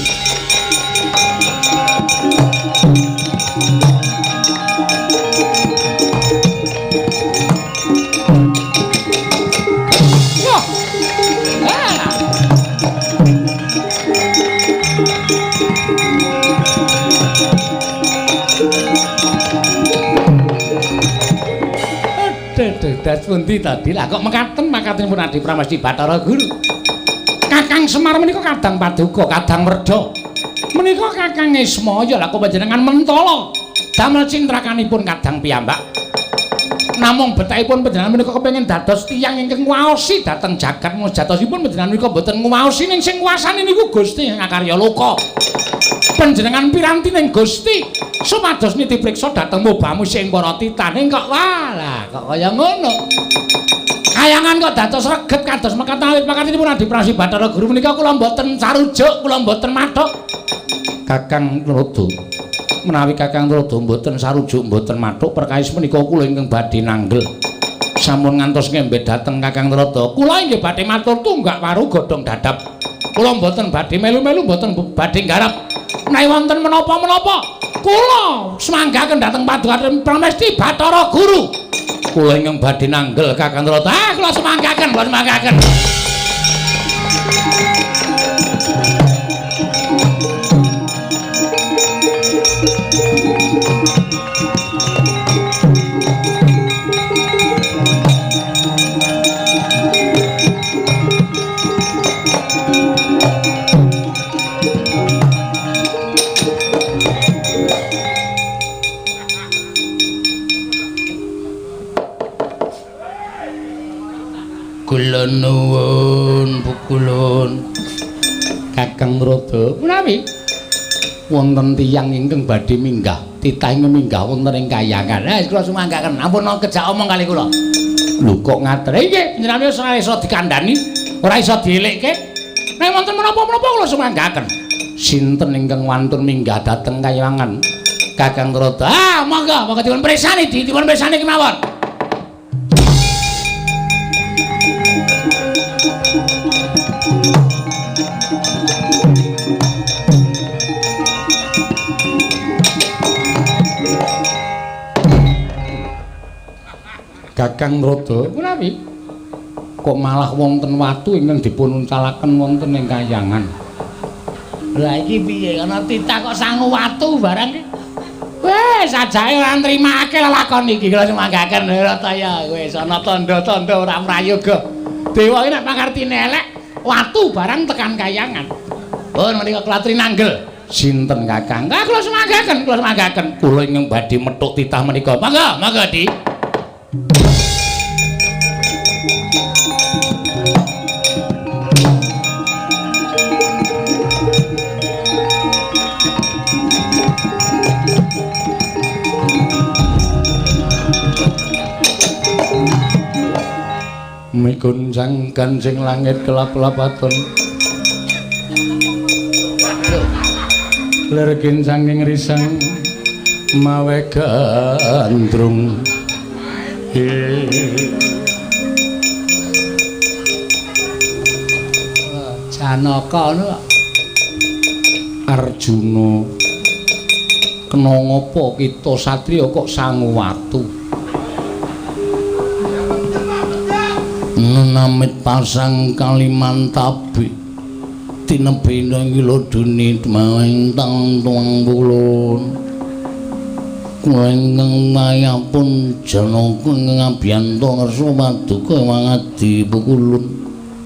Wah. Ah. Kados pundi to, Di? Lah kok mekaten makatenipun Adi Pramesti Bathara Guru. Kakang Semar menika kadang paduka, kadang werda. Menika Kakang Ismaya lah kok panjenengan mentala. Damel cintrakanipun kadang piyambak. Namung betahipun panjenengan menika kepengin dados tiyang ingkang nguwaosi dhateng jagat mujatosipun panjenengan menika mboten nguwaosi ning sing nguwasani niku Gusti ingkang akarya loka. Panjenengan piranti ning Gusti supados niti priksa dhateng mubamu sing para titaning kok walah kok kaya ngono. Kayangan kok dados reget kados mekaten awit pakatinipun Adi Prasi Bathara Guru menika kula mboten sarujuk, kula mboten mathuk. Kakang Tuladha, menawi Kakang Tuladha mboten sarujuk mboten mathuk perkawis menika kula ingkang badhe nanggel. Sampun ngantos ngembet dhateng Kakang Tuladha, kula inggih badhe matur tunggak waru godhong dadap. Kula mboten badhe melu-melu, mboten badhe nggarap. Menawi wonten menapa-menapa, kula semanggaken dhateng Paduka Pramesti Bathara Guru. Kula ingkang badhe nanggel Kakang Tuladha. Ah, kula semanggaken, kula semanggaken. Kula nuwun pukulun Kakang Tuladha, menawi wonten tiyang ingkang badhe minggah, titah ingkang minggah wonten ing kayangan. Lah kula sumanggaken, ampun kejak omong kali kula. Lho kok ngaten? Nggih, panjenengan wis ora iso dikandhani, ora iso dielikke. Nek wonten menapa-menapa kula sumanggaken. Sinten ingkang wantun minggah dhateng kayangan? Kakang Tuladha. Ah, monggo, monggo dipun pirsani, dipun pirsani kemawon. Kakang Tuladha, menawi kok malah wonten watu ingkang dipun uncalaken wonten ing kayangan. Lah iki piye? Ana titah kok sangu watu barang iki. Wes ajake ora nrimake lelakon iki kula sumanggaken Rataya wis ana tandha-tandha ora prayoga. Dewa iki nek pangartine elek, watu barang tekan kayangan. Pun menika kula trinanggel. Sinten Kakang? Ah kula sumanggaken, kula sumanggaken. Kula ingkang badhe methuk titah menika. Monggo, monggo Di. Migunjang gancing langit kelap-lapaton. Lir kincanging risang mawe gandrung. Janaka ngono. Arjuna, kena ngapa kita satriya kok sangu watu? Nenamit pasang Kalimantabi tinebina ngiloduni mawing tang tuang pulun. Kula ingkang mayapun Janaka ingkang abiyanta ngersa paduka wangadi pukulun.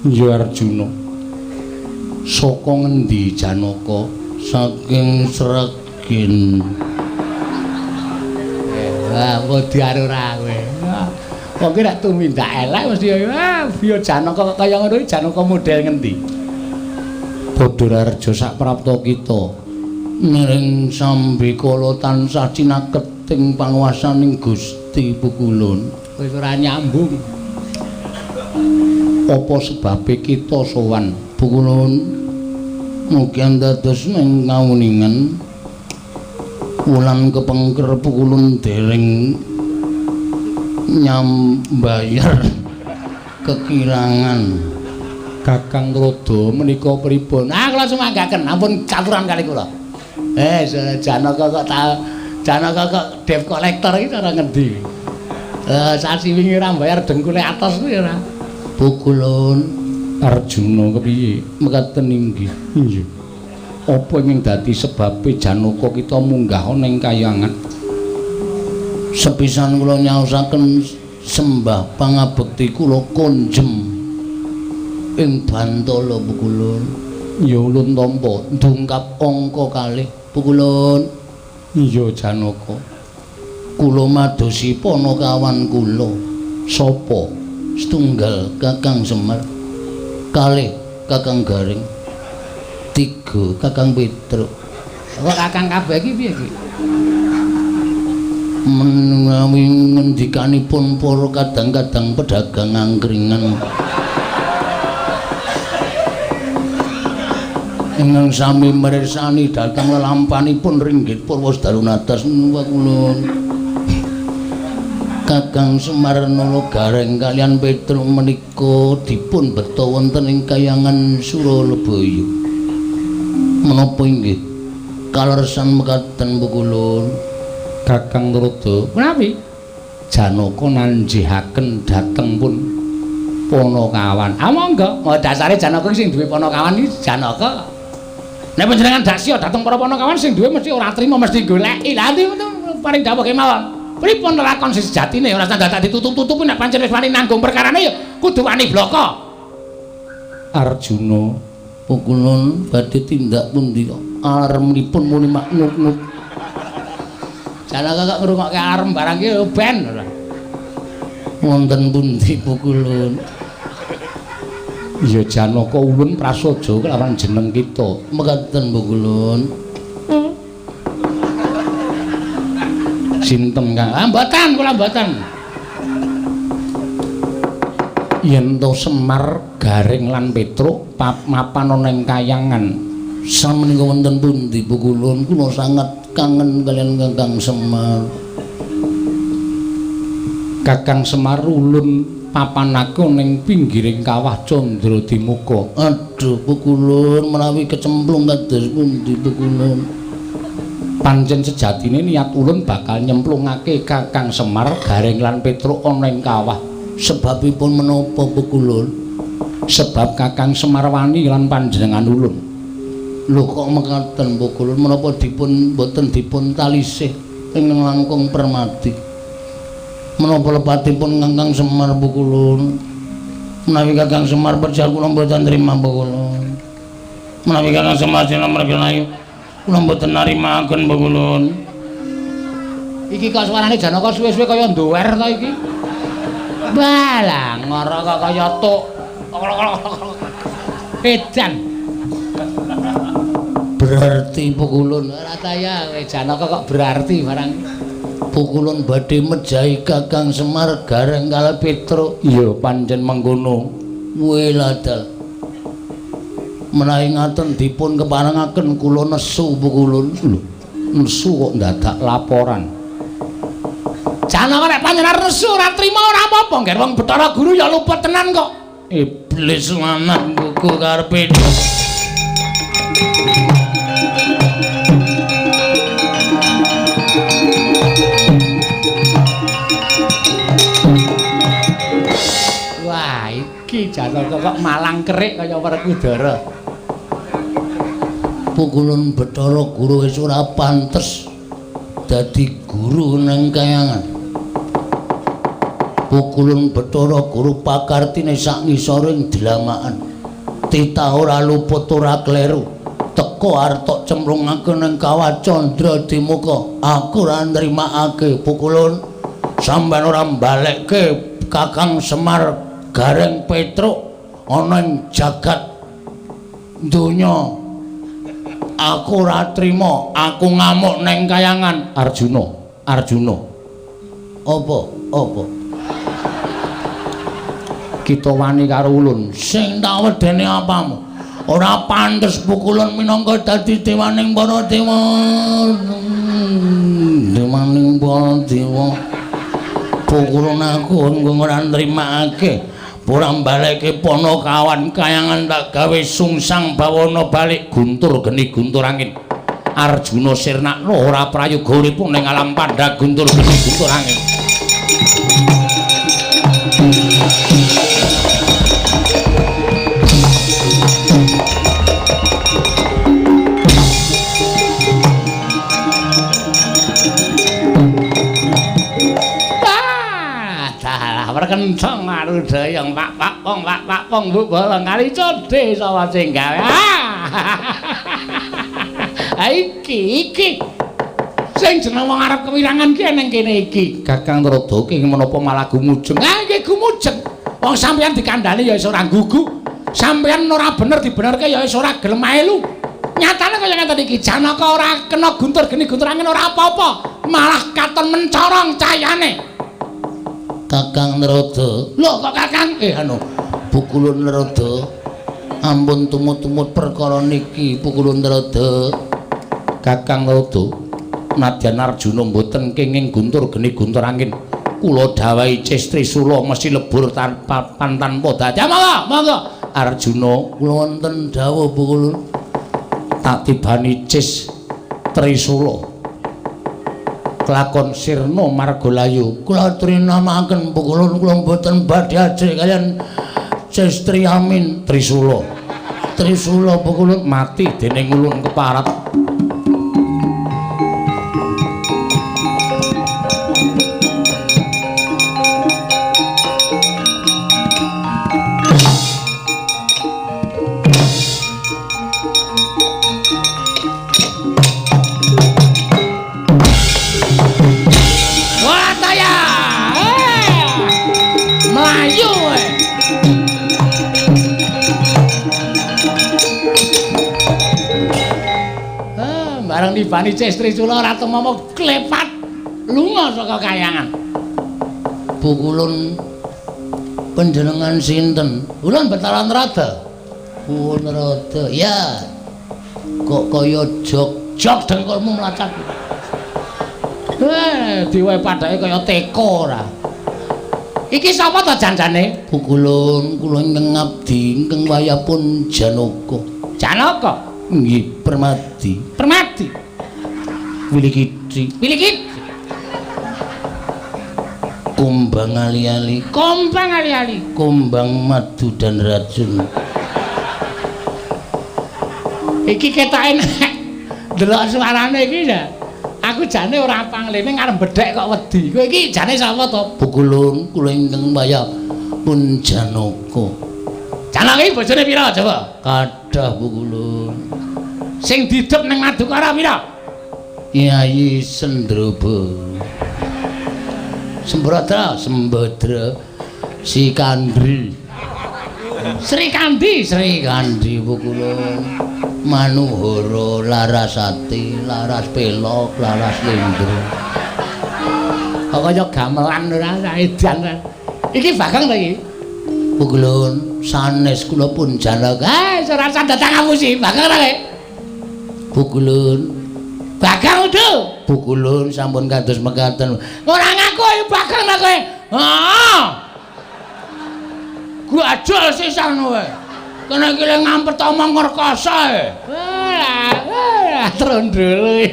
Ya Arjuna, saka ngendi Janaka? Saking Sragen. Wah, wedi ora kowe. Wong ki nek tumindak elek mesti ah, ya Janaka kok kaya ngono iki Janaka model ngendi? Badararja saprapta kita miring sambikala tansah cinaketing panguwasaning Gusti Pukulun. Wis ora nyambung. Apa sebabe kita sowan Pukulun? Mugi dados ing kawuningan wulan kepengker Pukulun dereng nyambayar kekirangan. Kakang Tuladha menika pripun? Ah kula sumanggaken, ampun caturan kali kula. Janaka kok ta Janaka kok debt collector iki cara ngendi? Sasi wingi ora mbayar dengkule atos kuwi ora. Pukulun Arjuna kepiye? Mekaten inggih. Nggih. Apa ingkang dadi sebabe Janaka kita munggah ana ing kayangan? Sepisan kula nyaosaken Sembah pangabekti kula konjem ing bantala Pukulun. Ya ulun tampa ndungkap angka kalih Pukulun. Iya Janaka. Kula madosi panakawan kula. Sapa? Setunggal Kakang Semar, kalih Kakang Gareng, tiga Kakang Petruk. Kok kakang kabeh iki piye iki? Menawi ngendikanipun para kadang-kadang pedagang angkringan ingkang sami mirsani dhateng lelampanipun ringgit purwa dalunatas kula. Kakang Semar Nala Gareng kalian Petruk menika dipun beto wonten ing kayangan Suralabaya. Menapa inggih kaleresan mekaten Pukulun? Kakang Narada, menawi Janaka nanjihaken dhateng pun Panakawan. Ah monggo, oh dasare Janaka sing duwe Panakawan iki Janaka. Nek panjenengan dasya dhateng para Panakawan sing duwe mesti ora trima, mesti goleki. Lah paring dawuh kemawon. Pripun lakon sing sejatine ora dadak ditutup-tutupi nek pancen wis wani nanggung perkarane ya kudu wani bloko. Arjuna, Pukulun badhe tindak pundi alarmipun muni maknuk-nuk. Janaka kok ngrungokke alarm barang iki ben ora. Wonten pundi Pukulun? Ya Janaka ulun prasaja kelawan jeneng kita. Mekaten Pukulun. Sinten Kang? Ah mboten, kula mboten. Yen to Semar, Gareng lan Petruk mapan ana ing kayangan. Samenika wonten pundi Pukulun? Kula sangat kangen kalian Kakang Semar. Kakang Semar ulun papanake ning pinggiring kawah Candradimuka. Aduh Pukulun, menawi kecemplung kados pundi Pukulun? Pancen sejatine niat ulun bakal nyemplungake Kakang Semar, Gareng lan Petruk ana ing kawah. Sebabipun menapa Pukulun? Sebab Kakang Semar wani lan panjenengan ulun. Lho kok mekaten Pukulun? Menapa dipun boten dipun talisih ing langkung permati? Menapa lepatipun Kakang Semar Pukulun? Menawi Kakang Semar percaya kula mboten nrima Pukulun. Menawi Kakang Semar sinamar kelayu kula mboten narimaken Pukulun. Iki kok suarane Janaka suwe-suwe kaya nduwer to iki. Balah ngoro kok kaya tuk. Edan. Berarti Pukulun ora ta ya kowe Janaka kok berarti barang. Pukulun badhe mejahi Kakang Semar, Gareng kalih Petruk. Iya pancen mengkono. Weladal. Menawi ngaten dipun keparengaken kula nesu Pukulun. Lho, nesu kok ndadak laporan. Janaka nek panjenengan nesu ora trima ora apa-apa, ngger wong Bathara Guru ya luput tenan kok. Iblis lanang kuku karepe. Wah, iki Janaka kok malang kerik kaya Werkudara. Pukulun Bathara Guru wis ora pantes dadi guru nang kayangan. Pukulun Bathara Guru pakartine sak ngisoring dlamakan. Titah ora luput ora kleru. Teko arep cemplungake nang kawah Candradimuka. Aku ora nrimakake Pukulun. Sampeyan ora mbalekke Kakang Semar, Gareng, Petruk ana ing jagat donya. Aku ora trima, aku ngamuk neng kayangan. Arjuna, Arjuna. Apa? Apa? Kita wani karo ulun. Sing tak wedene apamu? Ora pantes Pukulun minangka dadi dewaning para dewa. Dewaning para dewa. Pukulun aku ora nrimakake. Ora mbalekke Panakawan kayangan tak gawe sungsang bawana balik guntur geni guntur angin. Arjuna sirnakno ora prayoga urip ning alam pandha guntur geni guntur angin. Ah, dalah Brudayang pak pak pong pak pak pong bu bolong kali codhe sapa sing gawe. Ah iki iki sing jeneng wong arep kewirangan ki nang kene iki. Kakang Narada ki menapa malah gumujeng? Ah iki gumujeng. Wong sampeyan dikandhani ya iso ora gugu. Sampeyan ora bener dibenerke ya iso ora gelem melu. Nyatane kaya ngeten iki, Janaka ora kena guntur geni guntur angin ora apa-apa, malah katon mencorong cayane. Kakang Narada. Lho kok Kakang? Anu, Pukulun Narada. Ampun tumut-tumut perkara niki, Pukulun Narada. Kakang Narada, nadyan Arjuna mboten kenging guntur geni guntur angin. Kula dawuhi Ces Trisula mesti lebur tanpa tanpa dadi. Monggo, monggo. Arjuna, kula wonten dawuh Pukulun. Tak tibani Ces Trisula. Kelakon sirna margalayu. Kula trinamaken Pukulun, kula mboten badhe ajrih kaliyan Ces Triamin Trisula. Trisula Pukulun mati dening ulun keparat. Bareng nibani Ces Trisula ora tumama klepat lunga saka kayangan. Pukulun panjenengan sinten? Ulun Bathara Narada. Ulun Narada. Ya. Kok kaya jog-jog dengkulmu mlacak. Diwehe padake kaya teko ora. Iki sapa to janjane? Pukulun kula ingkang ngabdi ingkang wayahipun Janaka. Janaka? Nggih, Permadi. Permadi. Wilikiti. Wilikiti. Kumbang ali-ali. Kumbang ali-ali. Kumbang madu dan racun. Iki ketoke nek ndelok suarane iki ya. Aku jane ora panglene ngarep bedhek kok wedi. Kowe iki jane sapa to? Pukulun kula ingkang wayahipun Janaka. Janaka iki bojone pira coba? Kathah Pukulun. Sing didep ning Madukara pira? Kyai Sendroba. Sembradra, Sembadra, Sikandri. Sri Kandi, Sri Kandi Pukulun. Manuhara, Larasati, Laras Pelok, Laras Lindro. Kok kaya gamelan ora edan. Iki Bagong to iki? Pukulun sanes kula pun Janaka. Ah, ora usah datang ngapusi, Bagong ta kowe? Pukulun. Bagong udu. Pukulun sampun kados mekaten. Ora ngaku ayo Bagong ta kowe. Heeh. Gajal sisan kowe. Kene iki le ngampet omong ngrekasa e. Wah, trondol.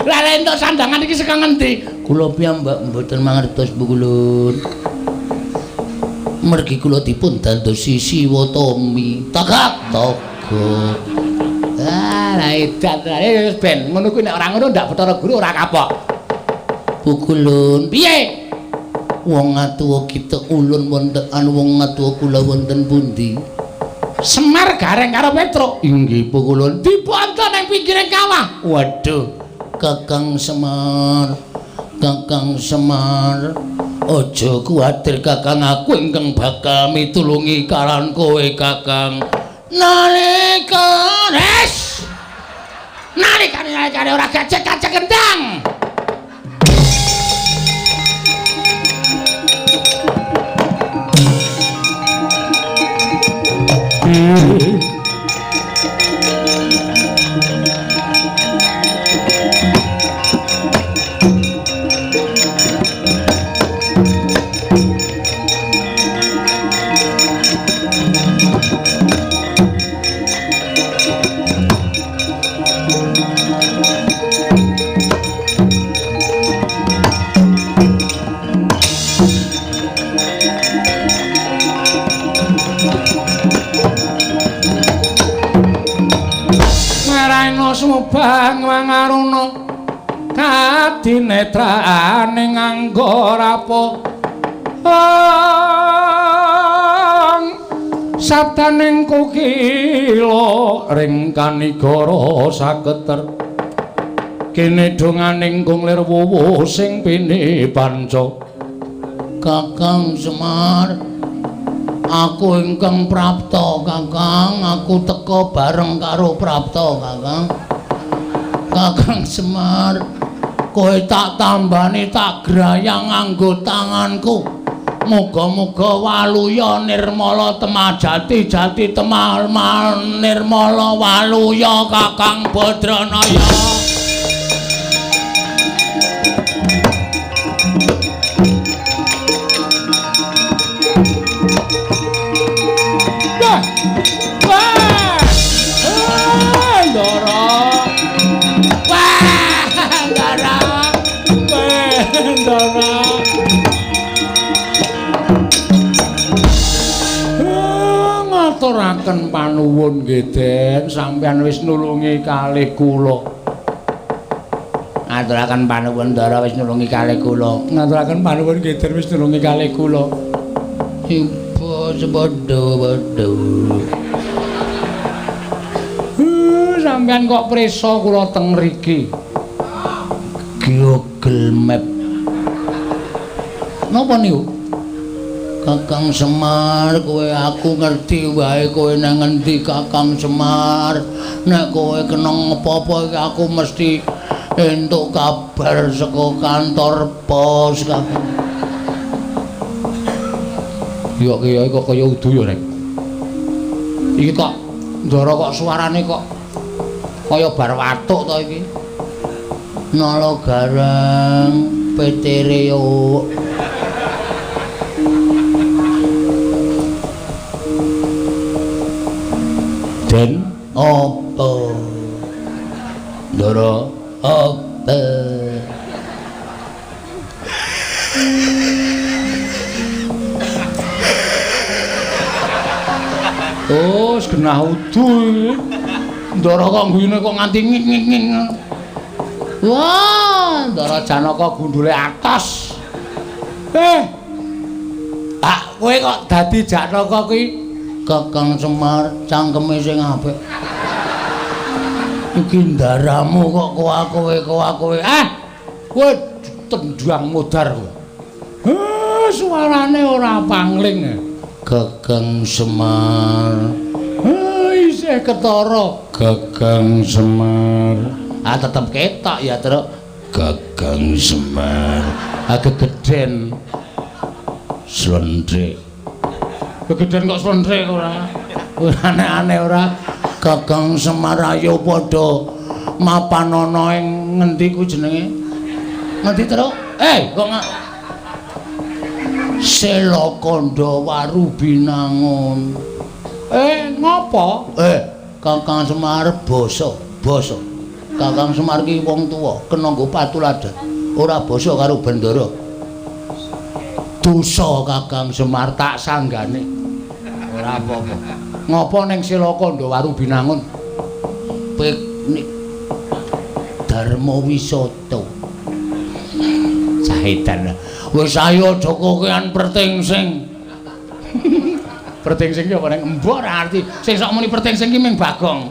Lah lek entuk sandangan iki saka ngendi? Kula piyambak mboten mangertos Pukulun. Mergi kula dipun dandosi Siwa Tomi. Tagak togok. Ah, lah edan wis ben ngono kuwi nek ora ngono ndak Bathara Guru ora kapok. Pukulun. Piye? Wong atuwa kita ulun wonten anu wong atuwa kula wonten pundi? Semar Gareng karo Petruk. Inggih Pukulun. Diponto nang pinggire kawah. Waduh, Kakang Semar. Kakang Semar, aja kuwatir Kakang, aku ingkang bakal mitulungi karan kowe Kakang. Nalika res. Nalikane nalikane ora gajek-gajek kendang. Sumubang mangaruna Kadinetrane nganggo rapo sabdaning kukila ring kanigara saketer kene donganing kung lir wuwuh sing pini panca. Kakang Semar, aku ingkang prapta Kakang, aku teka bareng karo prapta Kakang. Kakang Semar, kowe tak tambani tak grayang nganggo tanganku. Muga-muga waluya nirmala temah jati jati temah nirmala waluya Kakang Badranaya. Wah! Wah! Ah, Ndara. Wah, Ndara. Wah, Ndara. Ngaturaken panuwun nggih Den, sampeyan wis nulungi kalih kula. Ngaturaken panuwun Ndara wis nulungi kalih kula. Ngaturaken panuwun nggih Den wis nulungi kalih kula. Ibu sepadha-padha. Sampeyan kok prisa kula teng mriki? Google Map. Napa niku? Kakang Semar, kowe aku ngerti wae kowe nang ngendi Kakang Semar. Nek kowe kena apa-apa iki aku mesti entuk kabar saka kantor pos Kakang. Yo kiye kok kaya udu ya rek. Iki kok Ndara kok suarane kok kaya bar watuk to iki. Nala gareng petere yo. Den apa? Ndara apa? Oh, genah udu iki. Ndara kok guyune kok nganti ngik ngik ngik. Wah, Ndara Janaka gundule atos. Ah, kowe kok dadi Janaka kuwi? Kakang Semar cangkeme sing apik. Iki ndaramu kok kowe. Ah, kowe tendang modar kowe. Suarane ora pangling. Kakang Semar. Isih ketara. Kakang Semar. Ah, tetep ketok ya, Truk. Kakang Semar. Ah, gegeden. Slendrik. Gegeden kok slendrik ora? Aneh-aneh ora. Kakang Semar ayo padha mapanana ing ngendi ku jenenge? Ngendi, Truk? Kok Selakandha Waru Binangun. Ngopo? Kakang Semar basa, basa. Kakang Semar ki wong tuwa, kena nggo patuladan. Ora basa karo bendara. Dosa Kakang Semar tak sanggane. Ora apa-apa. Ngopo ning Selakandha Waru Binangun? Piknik Dharma Wisata. Jahitan. Wis ayo aja kokean pertingsing. Pertingsing ki apa ning mbok ora arti. Sing sok muni pertingsing ki ming Bagong.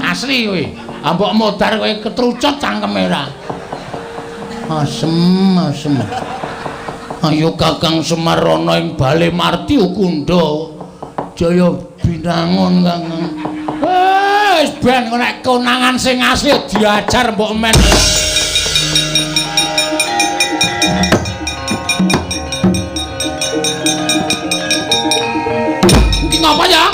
Asli kowe. Ambok modar kowe ketrucut cangkeme ora. Asem, asem. Ayo Kakang Semar ana ing Bale Marti Ukunda. Jaya Binangun Kakang. Wis ben nek konangan sing asli diajar mbok men. Iki ngapa ya?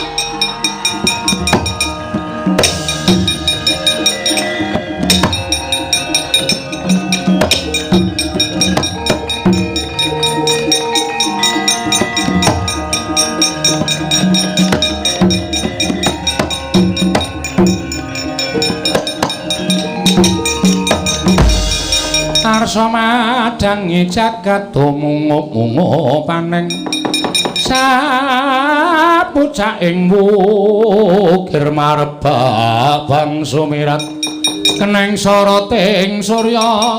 Arsa madangi jagat mungup-mungup paneng sapucaking wukir marbak bangsa mirat Keneng soroting surya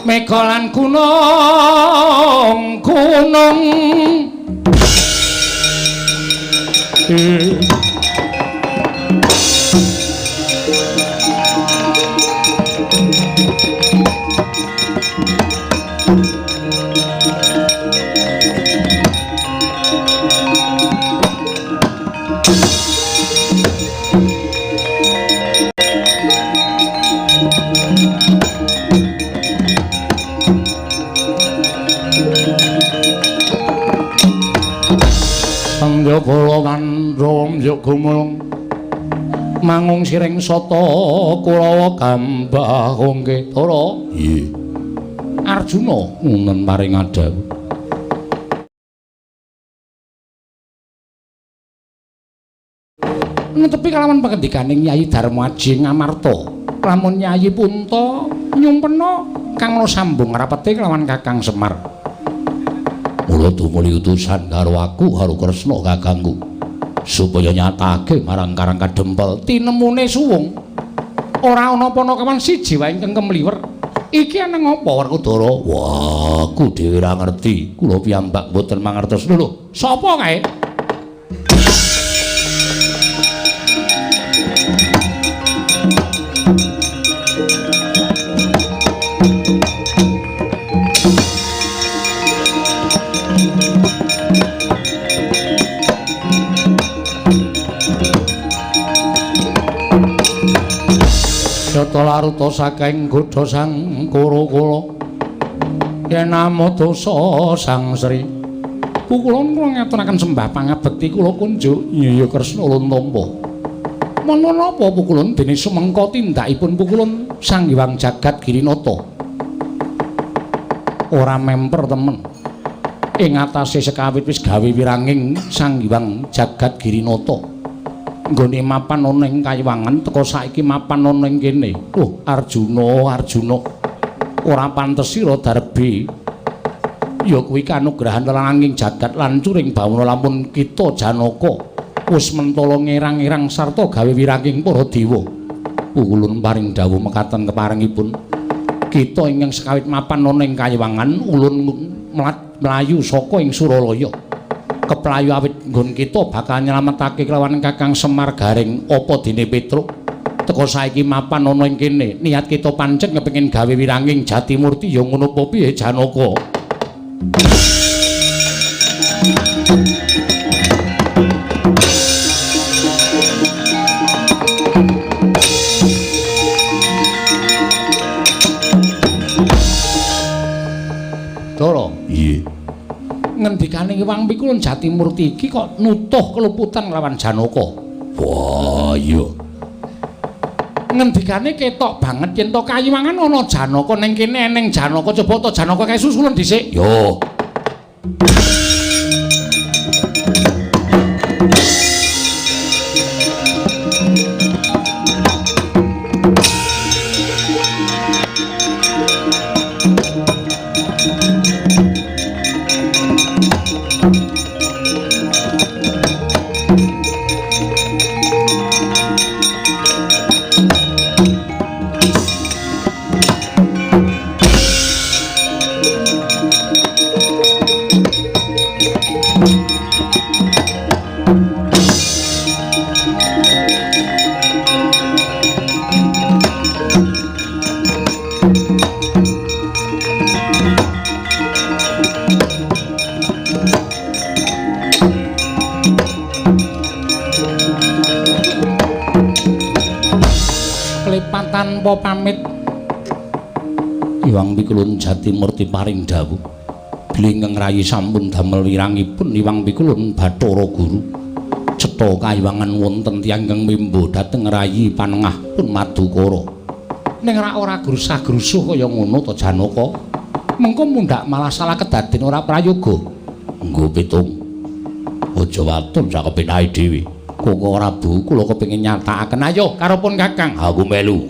mega lan gunung gunung. Bala Pandhawa njuk gumulung mangung siring sata Kurawa gambah ongke Tara. Nggih. Arjuna ngunen paring adhawuh. Netepi kalawan pangendikaning Nyai Darmaji Ngamarta. Lamun Nyai Punta nyumpena kang sambung rapete kelawan Kakang Semar. Mula tumuli utusan karo aku karo Kresna kakangku supaya nyatake marang Karang Kadempel tinemune suwung. Ora ana panakawan siji wae ingkang kemliwer. Iki ana ngapa Werkudara? Wah, aku dhewe ora ngerti. Kula piyambak mboten mangertos. Lho, sapa kae? Jata laruta saking godha sang Kura-kura yen amodosa sang Sri pukulun kula ngaturaken sembah pangabekti kula kunjuk Nyaya Kresna ulun tampa. Mena napa pukulun dene sumengka tindakipun pukulun Sang Hyang Jagat Girinata ora memper temen ing atase sekawit wis gawe wiranging Sang Hyang Jagat Girinata nggone mapan ana ing kayiwangan teka saiki mapan ana ing kene. Oh Arjuna, Arjuna, ora pantes sira darbe. Ya kuwi kanugrahan langing jagat lan curing bawana lamun kita Janaka wis mentala ngerang-erang sarta gawe wiranging para dewa. Pukulun paring dawuh mekaten keparengipun kita ingkang sekawit mapan ana ing kayiwangan ulun mlayu saka ing Suralaya. Keplayu awit nggon kita bakal nyelametake kelawan Kakang Semar Gareng apa dene Petruk teka saiki mapan ana ing kene. Niat kita pancen kepengin gawe wiranging Jatimurti ya ngono apa piye Janaka? Tara. Iya. Ngendikane Hyang Pikulun Jatimurti iki kok nutuh keluputan lawan Janaka. Wah, iya. Ngendikane ketok banget yen to kayiwangan ana Janaka ning kene eneng Janaka coba to Janaka kae susulen dhisik. Yo. Tanpa pamit Hyang Pikulun Jatimurti paring dawuh bilih ingkang rayi sampun damel wirangipun Hyang Pikulun Bathara Guru cetha kayiwangan wonten tiyang ingkang mimbo dhateng rayi panengah pun Madukara. Ning rak ora grusah-grusuh kaya ngono to Janaka, mengko mundhak malah salah kedaden ora prayoga. Nggo pitung aja watun sak kepenake dhewe. Koko Prabu kula kepengin nyatakaken ayo karopun Kakang. Aku melu.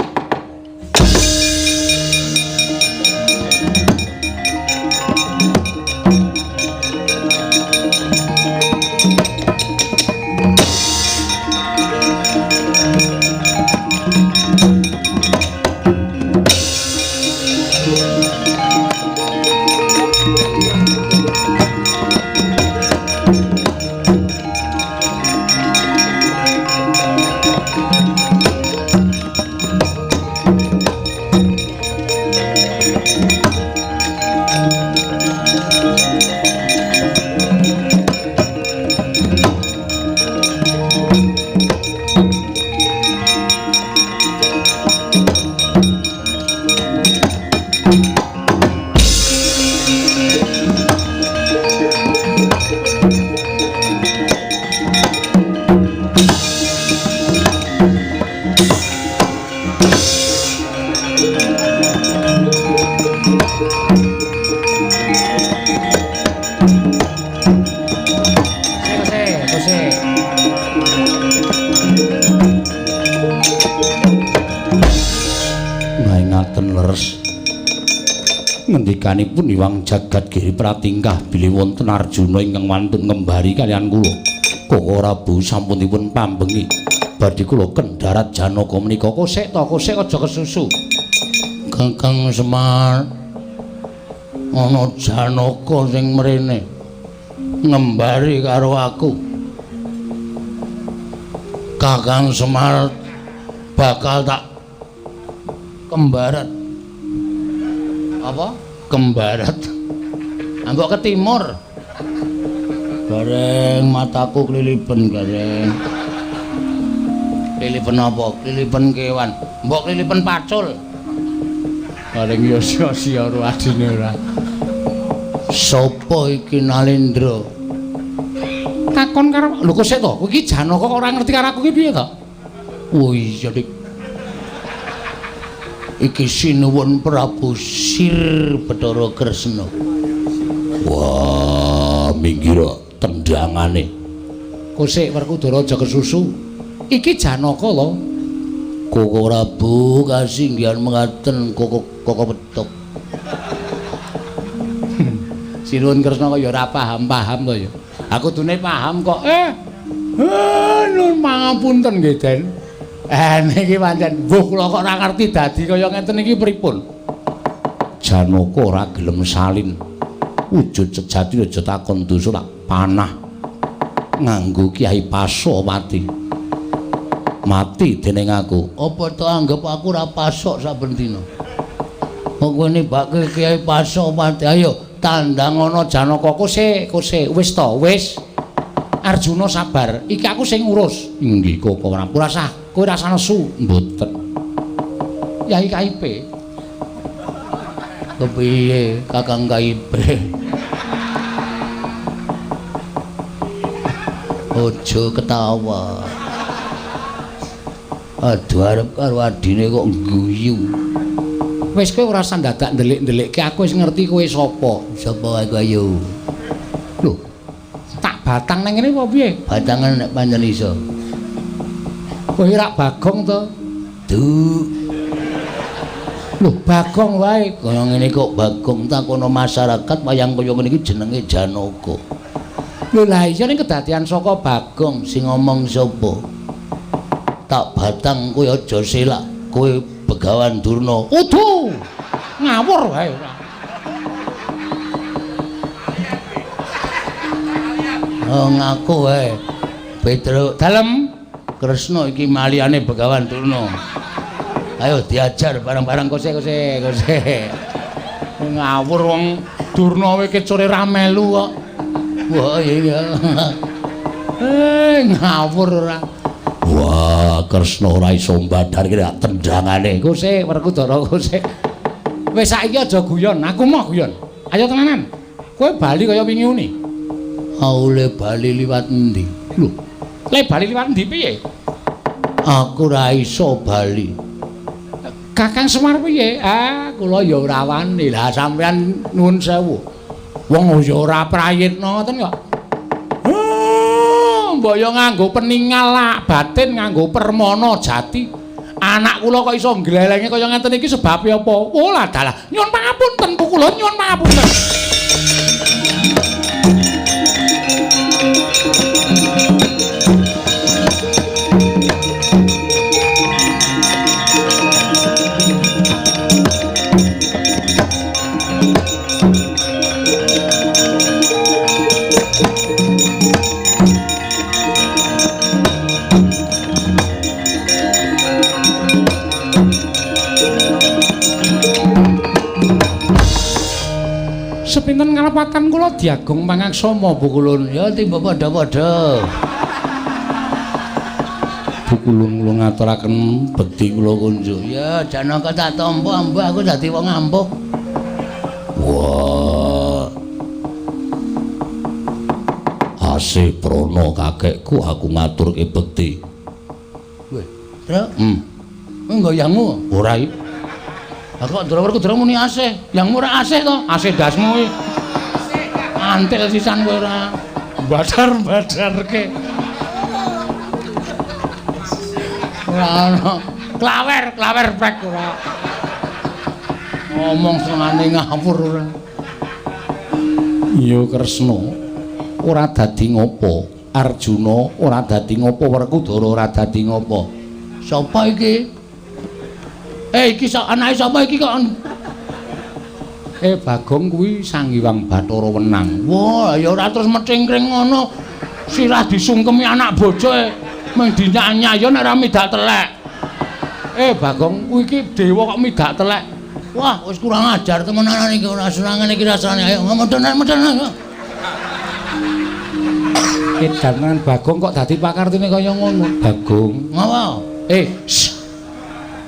Ngendikanipun Iwang Jagat Giri Pratingkah bilih wonten Arjuna ingkang wantun ngembari kaliyan kula. Koko Prabu sampun dipun pambengi. Badhe kula kendharat Janaka menika. Kosek to, kosek aja kesusu. Kakang Semar, ana Janaka sing mrene ngembari karo aku. Kakang Semar bakal tak kembarat. Apa? Kembarat. Ambok ke timur. Gareng mataku klilipen, gareng. Klilipen apa? Klilipen kewan. Mbok klilipen pacul. Gareng yo sia-sia karo adine ora. Sopo iki Nalendra? Takon karo lho kok sik to? Kowe iki Janaka kok ora ngerti karo aku ki piye to? Oh iya, Dik. Iki sinuwun Prabu Sir Bathara Kresna. Wah, minggir tendangane. Kosek Werkudara aja kesusu. Iki Janaka lho. Koko Prabu kasinggihan mengaten koko koko petuk. Sinuwun Kresna kok ya ora paham-paham to ya. Aku kudune paham kok. Nun pangapunten nggih, Den. Niki pancen mbuh kula kok ora ngerti dadi kaya ngeten iki pripun. Janaka ora gelem salin. Wujud sejati aja takon dosa tak panah nganggo Kyai Pasopati. Mati dening aku. Apa to anggap aku ora pasok saben dina? Kok kowe nibake Kyai Pasopati, ayo tandang ana Janaka. Kosek, kosek, wis to, wis. Arjuna sabar, iki aku sing ngurus. Inggih Koko Prabu. Ora sah, kowe ora usah nesu. Mboten. Yai KIP. Kepiye Kakang KIP? Aja ketawa. Aduh arep karo adine kok ngguyu. Wis kowe ora usah dadak ndelik-ndelikke, aku wis ngerti kowe sapa. Sapa aku ayo? Lho, tak batang nang ngene apa piye? Batangan nek pancen iso. Kowe rak Bagong to? Du. Lho, Bagong wae. Kaya ngene kok Bagong takono masyarakat wayang kaya ngene iki jenenge Janaka. Lho lah iya ning kedadian saka Bagong sing ngomong sapa? Tak batang kowe aja selak, kowe Begawan Durna. Udu. Ngawur wae ora. Oh ngaku wae. Petruk dalem Kresna iki maliyane Begawan Durna. Ayo diajar barang-barang kose kose kose. Ngawur wong Durna kowe kecore ra melu kok. Wah iya. Ngawur ora. Wah, Kresna ora iso mbadar iki tendangane. Kose Werkudara kose. Wis saiki aja guyon, aku mau guyon. Ayo tenanan. Kowe bali kaya wingi uni. Aule bali liwat endi? Lho, le bali liwat endi piye? Aku ora iso bali. Kakang Semar piye? Ah, kula ya ora wani. Lah sampean nuwun sewu. Wong ya ora prayitna ngoten kok. Mbok ya nganggo peningal lak batin, nganggo permana jati. Anak kula kok iso nglelenge kaya ngeten iki sebabe apa? Oh lah dalah. Nyuwun pangapunten kula, nyuwun pangapunten. Sepinten kalepatan kula diagung pangaksama Bu Kulun. Ya tiba padha-padha. Bu Kulun kula ngaturaken bekti kula kunjuk. Ya Janaka tak tampa ambuh aku dadi wong ampuh. Wah. Asih prana kakekku aku ngaturke bekti. Weh, Truk. Kowe nggo yangmu? Ora iki. Lah kok Ndara Werkudara muni asih? Yangmu ora asih to? Asih dasmu iki. Antil sisan kowe ora. Badar-badarke. Ora ono. Klawer, klawer prek ora. Ngomong senengane ngawur ora. Iya Kresna, ora dadi ngopo. Arjuna ora dadi ngopo, Werkudara ora dadi ngopo. Sapa iki? Iki anake sapa iki kok? Bagong kuwi Sang Hyang Bathara Wenang. Wah, ya ora terus mecingkring ngono. Sirah disungkemi anak bojo mung dinyak-nyak ya nek ora midak telek. Bagong kuwi iki dewa kok midak telek. Wah, wis kurang ajar temenan iki, ora senengane iki rasane. Ayo medhen-medhen. Edan Bagong kok dadi pakartine kaya ngono. Bagong. Ngapa?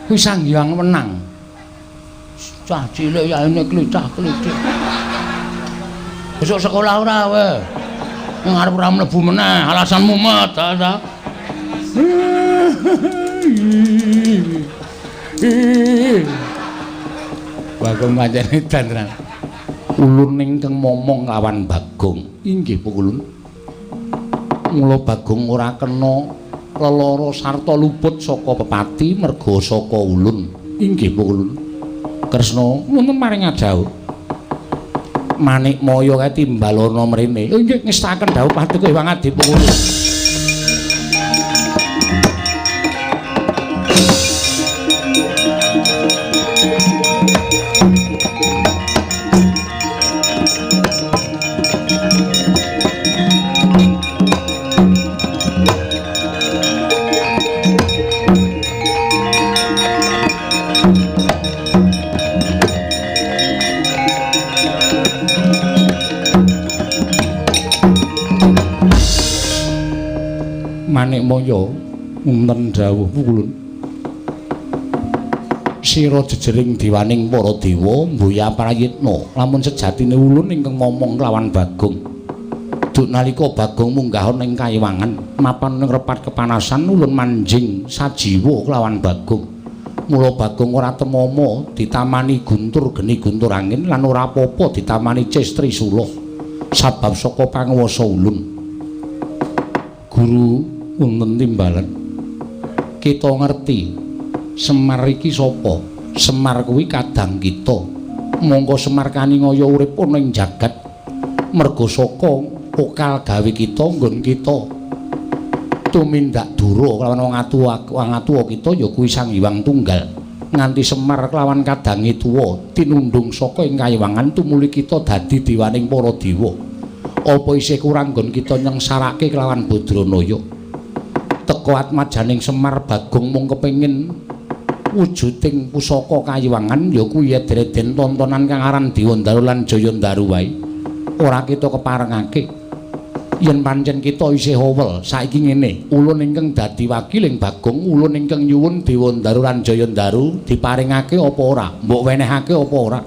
Kuwi Sang Hyang Wenang. Cah cilik ya ini klicah-klicik. Besok sekolah ora kowe? Ngarep ora mlebu meneh, alasan mumet ta. Bagong pancen edan tenan. Ulun ingkang momong lawan Bagong. Inggih Pukulun. Mula Bagong ora kena lelara sarta luput saka pepati merga saka ulun. Inggih Pukulun. Kresna wonten maring ajauh. Manikmaya kae timbalana mrene. Inggih ngestaken dawuh paduka Hyang Adi Pukulun. Manikmaya wonten dawuh Pukulun. Sira jejering dewaning para dewa mboya prayitna lamun sejatine ulun ingkang momong lawan Bagong. Duk nalika Bagong munggah ana ing kayiwangan mapan ing repat kepanasan ulun manjing sajiwa kelawan Bagong. Mula Bagong ora temama ditamani guntur geni guntur angin lan ora apa-apa ditamani ces trisula sabab saka panguwasa ulun. Guru wonten timbalan. Kita ngerti Semar iki sapa? Semar kuwi kadang kita. Mongko Semar kaningaya urip ana ing jagat merga saka pokal gawe kita nggon kita tumindak dura kelawan wong atuwa kita ya kuwi Sang Hyang Tunggal. Nganti Semar kelawan kadange tuwa tinundhung saka ing kayiwangan tumuli kita dadi dewaning para dewa. Apa isih kurang nggon kita nyengsarake kelawan Badranaya? Teka atmajaning Semar Bagong mung kepengin wujuding pusaka kayiwangan ya kuwi eden-eden tontonan kang aran Dewandaru lan Jayandaru wae. Ora kita keparengake. Yen pancen kita isih owel saiki ngene, ulun ingkang dadi wakiling Bagong, ulun ingkang nyuwun Dewandaru lan Jayandaru diparingake apa ora? Mbok wenehake apa ora?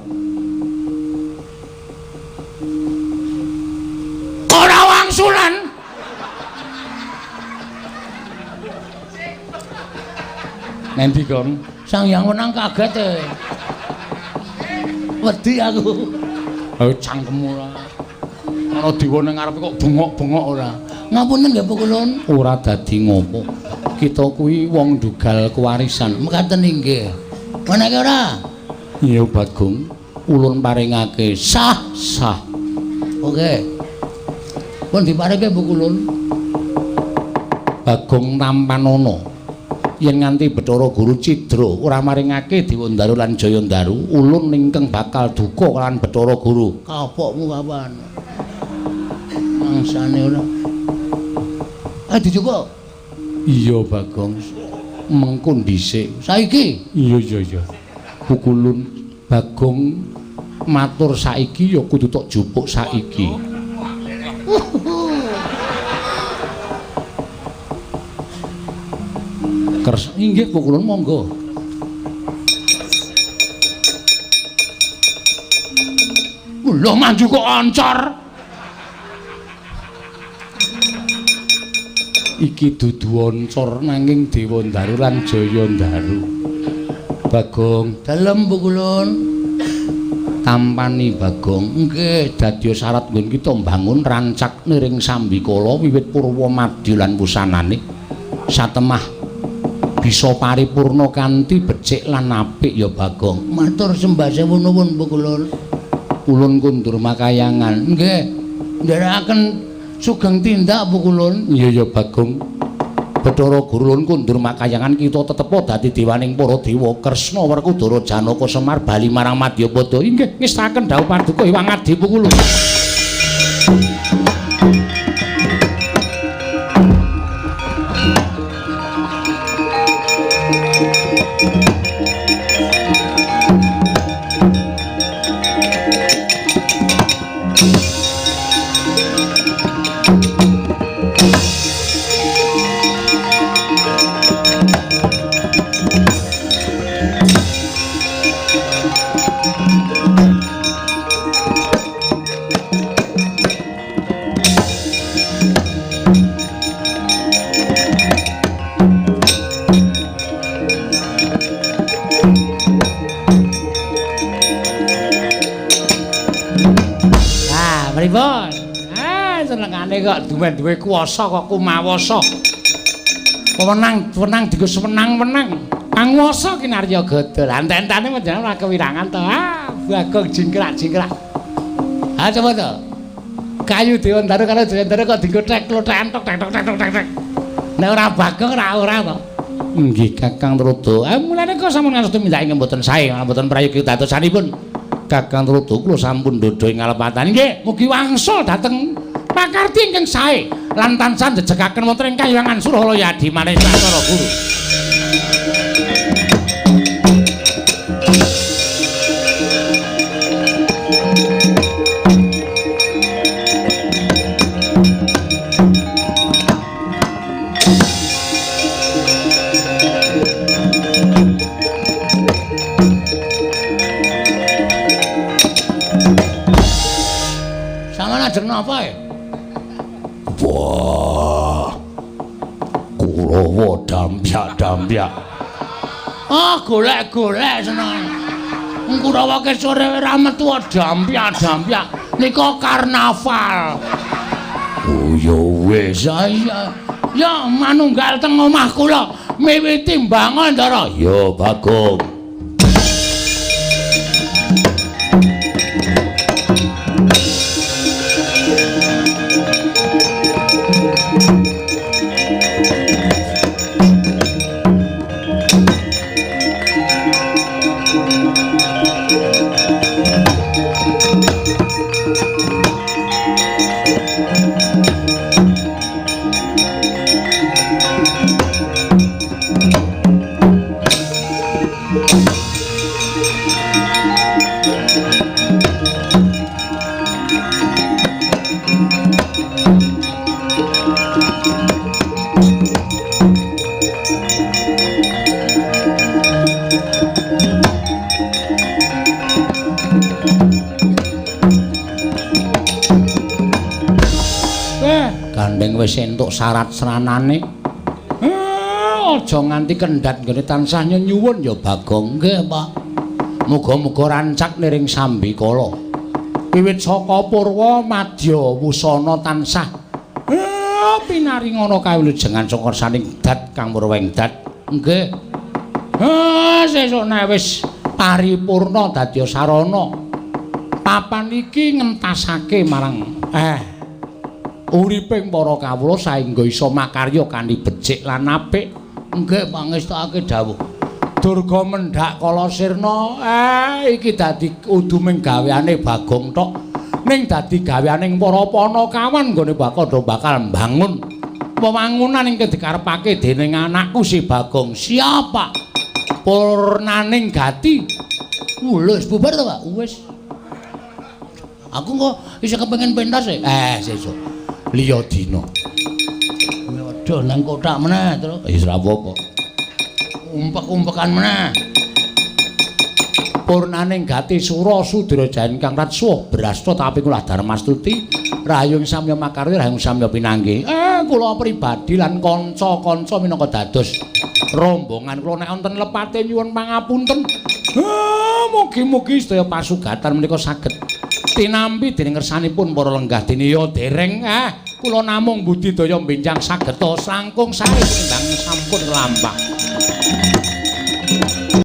Ora wangsulan. Nendi, Gong? Sang Hyang Wenang kaget e. Wedi aku. Ayo cangkemmu ora. Ana dewa ning ngarepe kok bengok-bengok ora. Ngapunten nggih Pukulun. Ora dadi ngopo. Kita kuwi wong ndugal kewarisan. Mekaten inggih. Wenehke ora? Iya Bagong, ulun paringake sah sah. Oke. Pun diparingke Pukulun. Bagong tampanana. Yen nganti Bathara Guru cidra ora maringake Dewandaru lan Jayandaru, ulun ingkang bakal duka lan Bathara Guru. Kapokmu kapan? Mangsane ora. Dijupuk. Iya Bagong. Mengko dhisik. Saiki? Iya iya iya. Pukulun Bagong matur saiki ya kudu tok jupuk saiki. Kers inggih Pukulun monggo. Lho maju kok oncor. Iki dudu oncor nanging Dewandaru lan Jayandaru. Bagong, dalem Pukulun. Tampani Bagong. Nggih, dadi syarat nggon kita mbangun rancak niring sambikala wiwit purwa madya lan wusanane. Satemah Bisa paripurna kanthi becik lan apik ya Bagong. Matur sembah sewu nuwun Pukulun. Ulun kundur makayangan. Nggih. Nderekaken sugeng tindak Pukulun. Iya ya Bagong. Bathara Guru ulun kundur makayangan kita tetepa dadi dewaning para dewa Kresna Werkudara Janaka Semar bali marang Madyapada. Inggih ngestaken dawuh paduka Hyang Adi Pukulun. Senengane kok duwe-duwe kuwasa kok kumawasa. Wenang-wenang dienggo sewenang-wenang. Panguwasa kinarya gada. Lah enten-entane panjenengan ora kewirangan to. Ah, Bagong jingkrak-jingkrak. Ah coba to. Kayu Dewandaru karo Dewandaru kok dienggo tek klothekan tok tek tok tek tok tek. Nek ora Bagong ora ora to. Nggih Kakang Trada. Ah mulane kok sampun ngantos tumindak ingkang mboten sae, mboten prayogi dadosanipun. Kakang Trada kula sampun ndhodha ing ngalepatan. Nggih, mugi wangsul dhateng pakarti ingkang sae lan tansah njejegaken wonten ing kahyangan Suralaya Adimanis Bathara Guru. Sampeyan ajeng napa ya? Wah. Kurawa dampyak-dampyak. Ah, golek-golek seneng. Kurawa ke sore ora metu dampyak-dampyak. Nika karnaval. Oh ya wis. Ya ya manunggal teng omah kula miwiti mbangun Ndara. Ya Bagong. Gandeng wis entuk syarat sranane. Aja nganti kendhat nggone tansah nyenyuwun ya Bagong. Nggih, Pak. Muga-muga rancak niring sambikala. Wiwit saka purwa madya wusana tansah pinaringana kawilujengan saka saning dat kang murweng dat. Nggih. Sesuk nek wis paripurna dadi sarana. Papan iki ngentasake marang uriping para kawula saengga isa makarya kanthi becik lan apik. Nggih, pangestakake dawuh. Durga mendhak kala sirna, iki dadi uduming gaweane Bagong tok. Ning dadi gaweaning para panakawan nggone bakal mbangun wewangunan ingkang dikarepake dening anakku si Bagong. Siapa? Purnaning gati. Wis bubar to, Pak? Wis. Aku kok isih kepengin pentas e. Sesuk. Liya dina. Waduh nang kotak meneh terus. Wis ora apa-apa. Umpek-umpekan meneh. Purnaning gati sura sudra jayan kang ratsuh brasta tapi kula Darmastuti rahayung samya makarya rahayung samya pinanggih. Kula pribadi lan kanca-kanca minangka dados rombongan kula nek wonten lepate nyuwun pangapunten. Mugi-mugi sedaya pasugatan menika saged tinampi dening ngersanipun para lenggah dene ya dereng. Kula namung budidaya benjang sageta langkung sae tinimbang sampun lampah.